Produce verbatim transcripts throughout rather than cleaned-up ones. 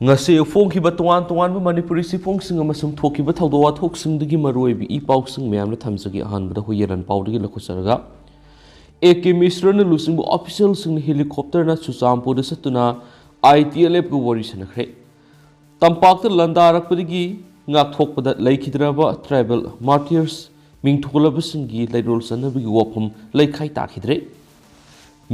ꯉꯁꯤ ꯐꯣꯡꯈꯤꯕ ꯇꯣꯉꯥꯟ ꯇꯣꯉꯥꯟꯕ ꯃꯅꯤꯄꯨꯔꯤ ꯆꯦꯐꯣꯡꯁꯤꯡ ꯑꯃꯁꯨꯡ ꯊꯣꯛꯈꯤꯕ ꯊꯧꯗꯣꯛ ꯋꯥꯊꯣꯛꯁꯤꯡꯗꯒꯤ ꯃꯔꯨꯑꯣꯏꯕ ꯏ ꯄꯥꯎꯁꯤꯡ ꯃꯌꯥꯝꯅ ꯊꯝꯖꯒꯦ꯫ ꯑꯍꯥꯟꯕꯗ ꯍꯨꯏꯌꯦꯟ ꯂꯥꯟꯄꯥꯎꯗꯒꯤ ꯂꯧꯈꯠꯆꯔꯒ, ꯑꯦ ꯀꯦ ꯃꯤꯁ꯭ꯔꯅ ꯂꯨꯆꯤꯡꯕ ꯑꯣꯐꯤꯁꯤꯌꯦꯜꯁꯤꯡꯅ ꯍꯦꯂꯤꯀꯣꯞꯇꯔꯅ ꯆꯨꯔꯆꯥꯟꯄꯨꯔꯗ ꯆꯠꯇꯨꯅ ꯑꯥꯏ ꯇꯤ ꯑꯦꯜ ꯑꯦꯐꯀ ꯋꯥꯔꯤ ꯁꯥꯟꯅꯈ꯭ꯔꯦ꯫ ꯇꯝꯄꯥꯛꯇ ꯂꯥꯟꯗꯥꯔꯛꯄꯗꯒꯤ ꯉꯥꯛꯊꯣꯛꯄꯗ ꯂꯩꯈꯤꯗ꯭ꯔꯕ ꯇ꯭ꯔꯥꯏꯕꯦꯜ ꯃꯥꯔꯇꯤꯌꯔꯁ ꯃꯤꯡꯊꯣꯜꯂꯕꯁꯤꯡꯒꯤ ꯂꯩꯔꯣꯜ ꯆꯟꯅꯕꯒꯤ ꯋꯥꯐꯝ ꯂꯩꯈꯥꯏ ꯇꯥꯈꯤꯗ꯭ꯔꯦ꯫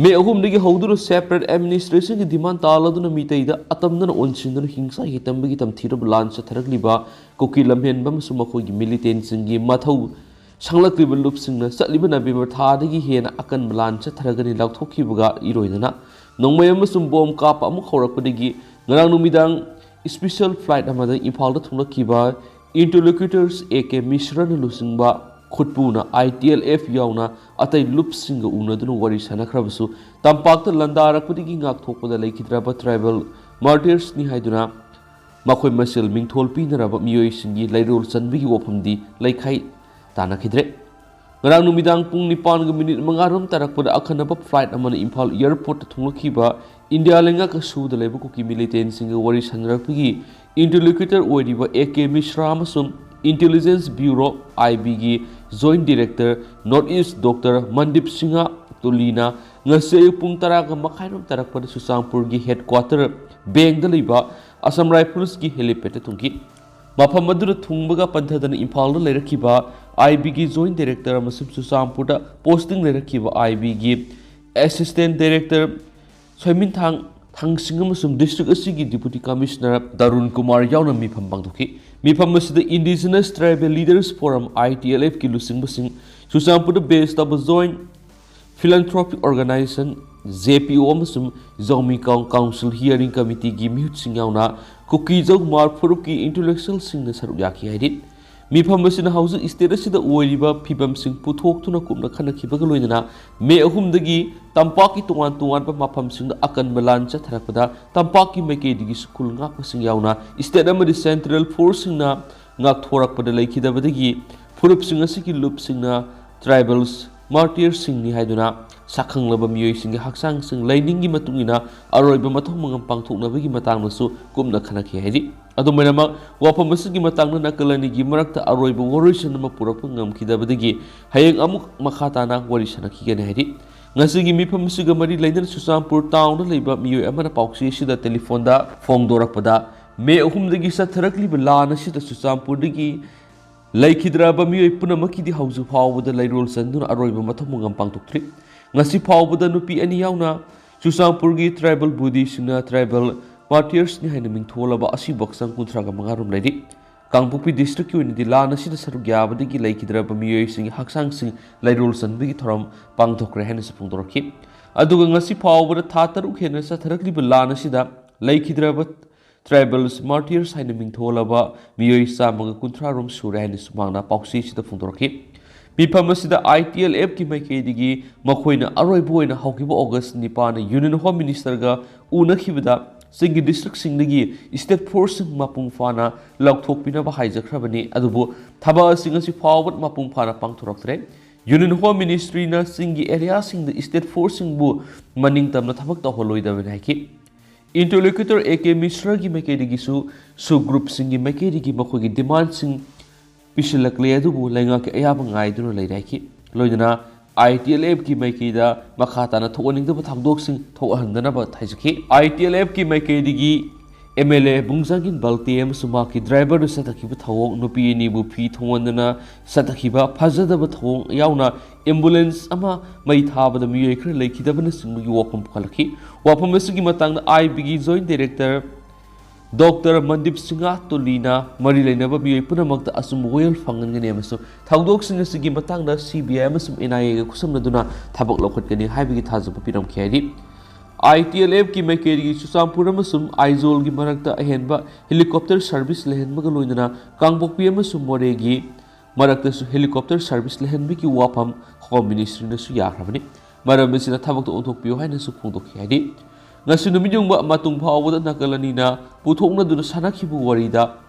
ꯃꯦ ꯑꯍꯨꯝꯗꯒꯤ ꯍꯧꯗꯨꯅ ꯁꯦꯄꯔꯦꯠ ꯑꯦꯗꯃꯤꯅꯤꯁꯇ꯭ꯔꯦꯁꯟꯒꯤ ꯗꯤꯃꯥꯟ ꯇꯥꯂꯗꯨꯅ ꯃꯤꯇꯩꯗ ꯑꯇꯝꯅꯅ ꯑꯣꯟꯁꯤꯟꯗꯨꯅ ꯍꯤꯡꯁꯥ ꯍꯤꯇꯝꯕꯒꯤ ꯇꯝꯊꯤꯔꯕ ꯂꯥꯟ ꯆꯠꯊꯔꯛꯂꯤꯕ ꯀꯨꯀꯤ ꯂꯝꯍꯦꯟꯕ ꯑꯃꯁꯨꯡ ꯃꯈꯣꯏꯒꯤ ꯃꯤꯂꯤꯇꯦꯟꯁꯤꯡꯒꯤ ꯃꯊꯧ ꯁꯪꯂꯛꯂꯤꯕ ꯂꯨꯞꯁꯤꯡꯅ ꯆꯠꯂꯤꯕ ꯅꯕꯦꯝꯕꯔ ꯊꯥꯗꯒꯤ ꯍꯦꯟꯅ ꯑꯀꯟꯕ ꯂꯥꯟ ꯆꯠꯊꯔꯒꯅꯤ ꯂꯥꯎꯊꯣꯛꯈꯤꯕꯒ ꯏꯔꯣꯏꯅꯅ ꯅꯣꯡꯃꯩ ꯑꯃꯁꯨꯡ ꯕꯣꯝ ꯀꯥꯞꯄ ꯑꯃꯨꯛ ꯍꯧꯔꯛꯄꯗꯒꯤ ꯉꯔꯥꯡ ꯅꯨꯃꯤꯗꯥꯡ ꯏꯁꯄꯤꯁꯦꯜ ꯐ꯭ꯂꯥꯏꯠ ꯑꯃꯗ ꯏꯝꯐꯥꯜꯗ ꯊꯨꯡꯂꯛꯈꯤꯕ ꯏꯟꯇꯔꯂꯣꯀ꯭ꯌꯨꯇꯔꯁ ꯑꯦ ꯀꯦ ꯃꯤꯁ꯭ꯔꯅ ꯂꯨꯆꯤꯡꯕ ꯈꯨꯠꯄꯨꯅ ꯑꯥꯏ ꯇꯤ ꯑꯦꯜ ꯑꯦꯐ ꯌꯥꯎꯅ ꯑꯇꯩ ꯂꯨꯞꯁꯤꯡꯒ ꯎꯅꯗꯨꯅ ꯋꯥꯔꯤ ꯁꯥꯟꯅꯈ꯭ꯔꯕꯁꯨ, ꯇꯝꯄꯥꯛꯇ ꯂꯥꯟꯗꯥꯔꯛꯄꯗꯒꯤ ꯉꯥꯛꯊꯣꯛꯄꯗ ꯂꯩꯈꯤꯗ꯭ꯔꯕ ꯇ꯭ꯔꯥꯏꯕꯦꯜ ꯃꯥꯔꯇꯤꯌꯔꯁꯅꯤ ꯍꯥꯏꯗꯨꯅ ꯃꯈꯣꯏ ꯃꯁꯦꯜ ꯃꯤꯡꯊꯣꯜ ꯄꯤꯅꯔꯕ ꯃꯤꯑꯣꯏꯁꯤꯡꯒꯤ ꯂꯩꯔꯣꯜ ꯆꯟꯕꯒꯤ ꯋꯥꯐꯝꯗꯤ ꯂꯩꯈꯥꯏ ꯇꯥꯅꯈꯤꯗ꯭ꯔꯦ꯫ ꯉꯔꯥꯡ ꯅꯨꯃꯤꯗꯥꯡ ꯄꯨꯡ ꯅꯤꯄꯥꯟꯒ ꯃꯤꯅꯤꯠ ꯃꯉꯥꯔꯣꯝ ꯇꯥꯔꯛꯄꯗ ꯑꯈꯟꯅꯕ ꯐ꯭ꯂꯥꯏꯠ ꯑꯃꯅ ꯏꯝꯐꯥꯜ ꯑꯦꯌꯔꯄꯣꯔꯠꯇ ꯊꯨꯡꯂꯛꯈꯤꯕ ꯏꯟꯗꯤꯌꯥ ꯂꯩꯉꯥꯛꯀ ꯁꯨꯗ ꯂꯩꯕ ꯀꯨꯀꯤ ꯃꯤꯂꯤꯇꯦꯟꯁꯤꯡꯒ ꯋꯥꯔꯤ ꯁꯥꯟꯅꯔꯛꯄꯒꯤ ꯏꯟꯇꯔꯂꯣꯀ꯭ꯌꯨꯇꯔ ꯑꯣꯏꯔꯤꯕ ꯑꯦ ꯀꯦ ꯃꯤꯁ꯭ꯔꯥ ꯑꯃꯁꯨꯡ ꯏꯟꯇꯦꯂꯤꯖꯦꯟꯁ ꯕ꯭ꯌꯨꯔꯣ, ꯑꯥꯏ ꯕꯤꯒꯤ joint director north east doctor Mandeep Singh ꯇꯨꯂꯤꯅ ꯉꯁꯤ ꯑꯌꯨꯛ ꯄꯨꯡ ꯇꯔꯥꯒ ꯃꯈꯥꯏꯔꯣꯝ ꯇꯥꯔꯛꯄꯗ ꯆꯨꯔꯆꯥꯟꯄꯨꯔꯒꯤ ꯍꯦꯗꯀ꯭ꯋꯥꯇꯔ ꯕꯦꯡꯗ ꯂꯩꯕ ꯑꯁꯥꯝ ꯔꯥꯏꯐꯜꯁꯀꯤ ꯍꯦꯂꯤꯄꯦꯗꯇ ꯊꯨꯡꯈꯤ꯫ ꯃꯐꯝ ꯑꯗꯨꯗ ꯊꯨꯡꯕꯒ ꯄꯟꯊꯗꯅ ꯏꯝꯐꯥꯜꯗ ꯂꯩꯔꯛꯈꯤꯕ ꯑꯥꯏ ꯕꯤꯒꯤ ꯖꯣꯏꯟꯠ ꯗꯤꯔꯦꯛꯇꯔ ꯑꯃꯁꯨꯡ ꯆꯨꯔꯆꯥꯟꯄꯨꯔꯗ ꯄꯣꯁꯇꯤꯡ ꯂꯩꯔꯛꯈꯤꯕ ꯑꯥꯏ ꯕꯤꯒꯤ ꯑꯦꯁꯤꯁꯇꯦꯟꯠ ꯗꯤꯔꯦꯛꯇꯔ ꯁꯣꯏꯃꯤꯟꯊꯥꯡ ꯊꯥꯡꯁꯤꯡ ꯑꯃꯁꯨꯡ ꯗꯤꯁꯇ꯭ꯔꯤꯛ ꯑꯁꯤꯒꯤ ꯗꯤꯄꯨꯇꯤ ꯀꯃꯤꯁꯅꯔ ꯇꯔꯨꯟ ꯀꯨꯃꯥꯔ ꯌꯥꯎꯅ ꯃꯤꯐꯝ ꯄꯥꯡꯊꯣꯛꯈꯤ꯫ ꯃꯤꯐꯝ ꯑꯁꯤꯗ ꯏꯟꯗꯤꯖꯤꯅꯁ ꯇ꯭ꯔꯥꯏꯕꯦꯜ ꯂꯤꯗꯔꯁ ꯐꯣꯔꯝ, ꯑꯥꯏ ꯇꯤ ꯑꯦꯜ ꯑꯦꯐꯀꯤ ꯂꯨꯆꯤꯡꯕꯁꯤꯡ, ꯆꯨꯔꯆꯥꯟꯄꯨꯔꯗ ꯕꯦꯁ ꯇꯧꯕ ꯖꯣꯏꯟꯠ ꯐꯤꯂꯥꯟꯊ꯭ꯔꯣꯄꯤꯛ ꯑꯣꯔꯒꯅꯥꯏꯖꯦꯁꯟ, ꯖꯦ ꯄꯤ ꯑꯣ, ꯑꯃꯁꯨꯡ ꯖꯣꯃꯤ ꯀꯥꯎ-, ꯀꯥꯎꯟꯁꯤꯜ ꯍꯤꯌꯔꯤꯡ ꯀꯃꯤꯇꯤꯒꯤ ꯃꯤꯍꯨꯠꯁꯤꯡ ꯌꯥꯎꯅ ꯀꯨꯀꯤ ꯖꯧ ꯀꯨꯃꯥꯔ ꯐꯨꯔꯨꯞꯀꯤ ꯏꯟꯇꯦꯂꯦꯛꯆꯨꯋꯦꯜꯁꯤꯡꯅ ꯁꯔꯨꯛ ꯌꯥꯈꯤ ꯍꯥꯏꯔꯤ꯫ ꯃꯤꯐꯝ ꯑꯁꯤꯅ ꯍꯧꯖꯤꯛ ꯁ꯭ꯇꯦꯠ ꯑꯁꯤꯗ ꯑꯣꯏꯔꯤꯕ ꯐꯤꯕꯝꯁꯤꯡ ꯄꯨꯊꯣꯛꯇꯨꯅ ꯀꯨꯞꯅ ꯈꯟꯅꯈꯤꯕꯒ ꯂꯣꯏꯅꯅ ꯃꯦ ꯑꯍꯨꯝꯗꯒꯤ ꯇꯝꯄꯥꯛꯀꯤ ꯇꯣꯉꯥꯟ ꯇꯣꯉꯥꯟꯕ ꯃꯐꯝꯁꯤꯡꯗ ꯑꯀꯟꯕ ꯂꯥꯟ ꯆꯠꯊꯔꯛꯄꯗ ꯇꯝꯄꯥꯛꯀꯤ ꯃꯥꯏꯀꯩꯗꯒꯤ ꯁ꯭ꯀꯨꯜ ꯉꯥꯛꯄꯁꯤꯡ ꯌꯥꯎꯅ ꯁ꯭ꯇꯦꯠ ꯑꯃꯗꯤ ꯁꯦꯟꯇ꯭ꯔꯦꯜ ꯐꯣꯔꯁꯁꯤꯡꯅ ꯉꯥꯛꯊꯣꯔꯛꯄꯗ ꯂꯩꯈꯤꯗꯕꯗꯒꯤ ꯐꯨꯔꯨꯞꯁꯤꯡ ꯑꯁꯤꯒꯤ ꯂꯨꯞꯁꯤꯡꯅ ꯇ꯭ꯔꯥꯏꯕꯦꯜꯁ ꯃꯥꯔꯇꯤꯌꯔꯁꯤꯡꯅꯤ ꯍꯥꯏꯗꯨꯅ ꯁꯛꯈꯪꯂꯕ ꯃꯤꯑꯣꯏꯁꯤꯡꯒꯤ ꯍꯛꯆꯥꯡꯁꯤꯡ ꯂꯩꯅꯤꯡꯒꯤ ꯃꯇꯨꯡ ꯏꯟꯅ ꯑꯔꯣꯏꯕ ꯃꯊꯧ ꯃꯉꯝ ꯄꯥꯡꯊꯣꯛꯅꯕꯒꯤ ꯃꯇꯥꯡꯗꯁꯨ ꯀꯨꯞꯅ ꯈꯟꯅꯈꯤ ꯍꯥꯏꯔꯤ꯫ ꯑꯗꯨꯝ ꯑꯣꯏꯅꯃꯛ, ꯋꯥꯐꯝ ꯑꯁꯤꯒꯤ ꯃꯇꯥꯡꯗ ꯅꯥꯀꯜ ꯑꯅꯤꯒꯤ ꯃꯔꯛꯇ ꯑꯔꯣꯏꯕ ꯋꯥꯔꯣꯏꯁꯤꯟ ꯑꯃ ꯄꯨꯔꯛꯄ ꯉꯝꯈꯤꯗꯕꯗꯒꯤ ꯍꯌꯦꯡ ꯑꯃꯨꯛ ꯃꯈꯥ ꯇꯥꯅ ꯋꯥꯔꯤ ꯁꯥꯟꯅꯈꯤꯒꯅꯤ ꯍꯥꯏꯔꯤ꯫ ꯉꯁꯤꯒꯤ ꯃꯤꯐꯝ ꯑꯁꯤꯒ ꯃꯔꯤ ꯂꯩꯅꯅ ꯆꯨꯔꯆꯥꯟꯄꯨꯔ ꯇꯥꯎꯟꯗ ꯂꯩꯕ ꯃꯤꯑꯣꯏ ꯑꯃꯅ ꯄꯥꯎꯆꯦ ꯑꯁꯤꯗ ꯇꯦꯂꯤꯐꯣꯟꯗ ꯐꯣꯡꯗꯣꯔꯛꯄꯗ, ꯃꯦ ꯑꯍꯨꯝꯗꯒꯤ ꯆꯠꯊꯔꯛꯂꯤꯕ ꯂꯥꯟ ꯑꯁꯤꯗ ꯆꯨꯔꯆꯥꯟꯄꯨꯔꯗꯒꯤ ꯂꯩꯈꯤꯗ꯭ꯔꯕ ꯃꯤꯑꯣꯏ ꯄꯨꯝꯅꯃꯛꯀꯤꯗꯤ ꯍꯧꯖꯤꯛ ꯐꯥꯎꯕꯗ ꯂꯩꯔꯣꯜ ꯆꯟꯗꯨꯅ ꯑꯔꯣꯏꯕ ꯃꯊꯧ ꯃꯉꯝ ꯄꯥꯡꯊꯣꯛꯇ꯭ꯔꯤ꯫ ꯉꯁꯤ ꯐꯥꯎꯕꯗ ꯅꯨꯄꯤ ꯑꯅꯤ ꯌꯥꯎꯅ ꯆꯨꯔꯆꯥꯟꯄꯨꯔꯒꯤ ꯇ꯭ꯔꯥꯏꯕꯦꯜ ꯕꯨꯙꯤꯁꯤꯡꯅ ꯇ꯭ꯔꯥꯏꯕꯦꯜ ꯃꯥꯔꯇꯤꯌꯔꯁꯅꯤ ꯍꯥꯏꯅ ꯃꯤꯡꯊꯣꯜꯂꯕ ꯑꯁꯤꯕ ꯍꯛꯆꯥꯡ ꯀꯨꯟꯊ꯭ꯔꯥꯒ ꯃꯉꯥ ꯔꯣꯝ ꯂꯩꯔꯤ꯫ ꯀꯥꯡꯄꯣꯛꯄꯤ ꯗꯤꯁꯇ꯭ꯔꯤꯛꯀꯤ ꯑꯣꯏꯅꯗꯤ ꯂꯥꯟ ꯑꯁꯤꯗ ꯁꯔꯨꯛ ꯌꯥꯕꯗꯒꯤ ꯂꯩꯈꯤꯗ꯭ꯔꯕ ꯃꯤꯑꯣꯏꯁꯤꯡꯒꯤ ꯍꯛꯆꯥꯡꯁꯤꯡ ꯂꯩꯔꯣꯜ ꯆꯟꯕꯒꯤ ꯊꯧꯔꯝ ꯄꯥꯡꯊꯣꯛꯈ꯭ꯔꯦ ꯍꯥꯏꯅꯁꯨ ꯐꯣꯡꯗꯣꯔꯛꯈꯤ꯫ ꯑꯗꯨꯒ ꯉꯁꯤ ꯐꯥꯎꯕꯗ ꯊꯥ ꯇꯔꯨꯛ ꯍꯦꯟꯅ ꯆꯠꯊꯔꯛꯂꯤꯕ ꯂꯥꯟ ꯑꯁꯤꯗ ꯂꯩꯈꯤꯗ꯭ꯔꯕ ꯇ꯭ꯔꯥꯏꯕꯦꯜꯁ ꯃꯥꯔꯇꯤꯌꯔꯁ ꯍꯥꯏꯅ ꯃꯤꯡꯊꯣꯜꯂꯕ ꯃꯤꯑꯣꯏ ꯆꯥꯝꯃꯒ ꯀꯨꯟꯊ꯭ꯔꯥ ꯔꯣꯝ ꯁꯨꯔꯦ ꯍꯥꯏꯅꯁꯨ ꯃꯍꯥꯛꯅ ꯄꯥꯎꯆꯦꯁꯤꯗ ꯐꯣꯡꯗꯣꯔꯛꯈꯤ꯫ ꯃꯤꯐꯝ ꯑꯁꯤꯗ ꯑꯥꯏ ꯇꯤ ꯑꯦꯜ ꯑꯦꯐꯀꯤ ꯃꯥꯏꯀꯩꯗꯒꯤ ꯃꯈꯣꯏꯅ ꯑꯔꯣꯏꯕ ꯑꯣꯏꯅ ꯍꯧꯈꯤꯕ ꯑꯣꯒꯁ ꯅꯤꯄꯥꯟꯗ ꯌꯨꯅꯤꯌꯟ ꯍꯣꯝ ꯃꯤꯅꯤꯁꯇꯔꯒ ꯎꯅꯈꯤꯕꯗ ꯆꯤꯡꯒꯤ ꯗꯤꯁꯇ꯭ꯔꯤꯛꯁꯤꯡꯗꯒꯤ ꯁ꯭ꯇꯦꯠ ꯐꯣꯔꯁꯁꯤꯡ ꯃꯄꯨꯡ ꯐꯥꯅ ꯂꯧꯊꯣꯛꯄꯤꯅꯕ ꯍꯥꯏꯖꯈ꯭ꯔꯕꯅꯤ꯫ ꯑꯗꯨꯕꯨ ꯊꯕꯛ ꯑꯁꯤ ꯉꯁꯤ ꯐꯥꯎꯕ ꯃꯄꯨꯡ ꯐꯥꯅ ꯄꯥꯡꯊꯣꯔꯛꯇ꯭ꯔꯦ꯫ ꯌꯨꯅꯤꯌꯟ ꯍꯣꯝ ꯃꯤꯅꯤꯁꯇ꯭ꯔꯤꯅ ꯆꯤꯡꯒꯤ ꯑꯦꯔꯤꯌꯥꯁꯤꯡꯗ ꯁ꯭ꯇꯦꯠ ꯐꯣꯔꯁꯁꯤꯡꯕꯨ ꯃꯅꯤꯡ ꯇꯝꯅ ꯊꯕꯛ ꯇꯧꯍꯜꯂꯣꯏꯗꯕꯅꯤ ꯍꯥꯏꯈꯤ꯫ ꯏꯟꯇꯔꯂꯣꯀ꯭ꯌꯨꯇꯔ ꯑꯦ ꯀꯦ ꯃꯤꯁ꯭ꯔꯒꯤ ꯃꯥꯏꯀꯩꯗꯒꯤꯁꯨ ꯁꯨ ꯒ꯭ꯔꯨꯞꯁꯤꯡꯒꯤ ꯃꯥꯏꯀꯩꯗꯒꯤ ꯃꯈꯣꯏꯒꯤ ꯗꯤꯃꯥꯟꯁꯤꯡ ꯄꯤꯁꯤꯜꯂꯛꯂꯦ, ꯑꯗꯨꯕꯨ ꯂꯩꯉꯥꯛꯀꯤ ꯑꯌꯥꯕ ꯉꯥꯏꯗꯨꯅ ꯂꯩꯔꯦ ꯍꯥꯏꯈꯤ꯫ ꯂꯣꯏꯅꯅ ꯑꯥꯏ ꯇꯤ ꯑꯦꯜ ꯑꯦꯐꯀꯤ ꯃꯥꯏꯀꯩꯗ ꯃꯈꯥ ꯇꯥꯅ ꯊꯣꯛꯍꯟꯅꯤꯡꯗꯕ ꯊꯧꯗꯣꯛꯁꯤꯡ ꯊꯣꯛꯍꯟꯗꯅꯕ ꯍꯥꯏꯖꯈꯤ꯫ ꯑꯥꯏ ꯇꯤ ꯑꯦꯜ ꯑꯦꯐꯀꯤ ꯃꯥꯏꯀꯩꯗꯒꯤ ꯑꯦꯝ ꯑꯦꯜ ꯑꯦ ꯕꯨꯡꯖꯥꯡꯒꯤꯟ ꯕꯜꯇꯦ ꯑꯃꯁꯨꯡ ꯃꯍꯥꯛꯀꯤ ꯗ꯭ꯔꯥꯏꯚꯔꯗꯨ ꯆꯠꯊꯈꯤꯕ ꯊꯧꯑꯣꯡ, ꯅꯨꯄꯤ ꯑꯅꯤꯕꯨ ꯐꯤ ꯊꯣꯡꯍꯟꯗꯅ ꯆꯠꯊꯈꯤꯕ ꯐꯖꯗꯕ ꯊꯧꯑꯣꯡ ꯌꯥꯎꯅ ꯑꯦꯝꯕꯨꯂꯦꯟꯁ ꯑꯃ ꯃꯩ ꯊꯥꯕꯗ ꯃꯤꯑꯣꯏ ꯈꯔ ꯂꯩꯈꯤꯗꯕꯅꯆꯤꯡꯕꯒꯤ ꯋꯥꯐꯝ ꯄꯨꯈꯠꯂꯛꯈꯤ꯫ ꯋꯥꯐꯝ ꯑꯁꯤꯒꯤ ꯃꯇꯥꯡꯗ ꯑꯥꯏ ꯕꯤꯒꯤ joint director doctor Mandeep Singh ꯇꯨꯂꯤꯅ ꯃꯔꯤ ꯂꯩꯅꯕ ꯃꯤꯑꯣꯏ ꯄꯨꯝꯅꯃꯛꯇ ꯑꯆꯨꯝꯕ ꯋꯥꯌꯦꯜ ꯐꯪꯍꯟꯒꯅꯤ ꯑꯃꯁꯨꯡ ꯊꯧꯗꯣꯛꯁꯤꯡ ꯑꯁꯤꯒꯤ ꯃꯇꯥꯡꯗ ꯁꯤ ꯕꯤ ꯑꯥꯏ ꯑꯃꯁꯨꯡ ꯑꯦꯟ ꯑꯥꯏ ꯑꯦꯒ ꯈꯨꯠꯁꯝꯅꯗꯨꯅ ꯊꯕꯛ ꯂꯧꯈꯠꯀꯅꯤ ꯍꯥꯏꯕꯒꯤ ꯊꯥꯖꯕ ꯄꯤꯔꯝꯈꯤ ꯍꯥꯏꯔꯤ꯫ ꯑꯥꯏ ꯇꯤ ꯑꯦꯜ ꯑꯦꯐꯀꯤ ꯃꯥꯏꯀꯩꯗꯒꯤ ꯆꯨꯔꯆꯥꯟꯄꯨꯔ ꯑꯃꯁꯨꯡ ꯑꯥꯏꯖꯣꯜꯒꯤ ꯃꯔꯛꯇ ꯑꯍꯦꯟꯕ ꯍꯦꯂꯤꯀꯣꯞꯇꯔ ꯁꯔꯚꯤꯁ ꯂꯩꯍꯟꯕꯒ ꯂꯣꯏꯅꯅ ꯀꯥꯡꯄꯣꯛꯄꯤ ꯑꯃꯁꯨꯡ ꯃꯣꯔꯦꯒꯤ ꯃꯔꯛꯇꯁꯨ ꯍꯦꯂꯤꯀꯣꯞꯇꯔ ꯁꯔꯚꯤꯁ ꯂꯩꯍꯟꯕꯒꯤ ꯋꯥꯐꯝ ꯍꯣꯝ ꯃꯤꯅꯤꯁꯇ꯭ꯔꯤꯅꯁꯨ ꯌꯥꯈ꯭ꯔꯕꯅꯤ꯫ ꯃꯔꯝ ꯑꯁꯤꯅ ꯊꯕꯛꯇ ꯑꯣꯟꯊꯣꯛꯄꯤꯌꯨ ꯍꯥꯏꯅꯁꯨ ꯐꯣꯡꯗꯣꯛꯈꯤ ꯍꯥꯏꯔꯤ꯫ ꯉꯁꯤ ꯅꯨꯃꯤꯠ ꯌꯨꯡꯕ ꯃꯇꯨꯡ ꯐꯥꯎꯕꯗ ꯅꯥꯀꯜ ꯑꯅꯤꯅ ꯄꯨꯊꯣꯛꯅꯗꯨꯅ ꯁꯥꯟꯅꯈꯤꯕ ꯋꯥꯔꯤꯗ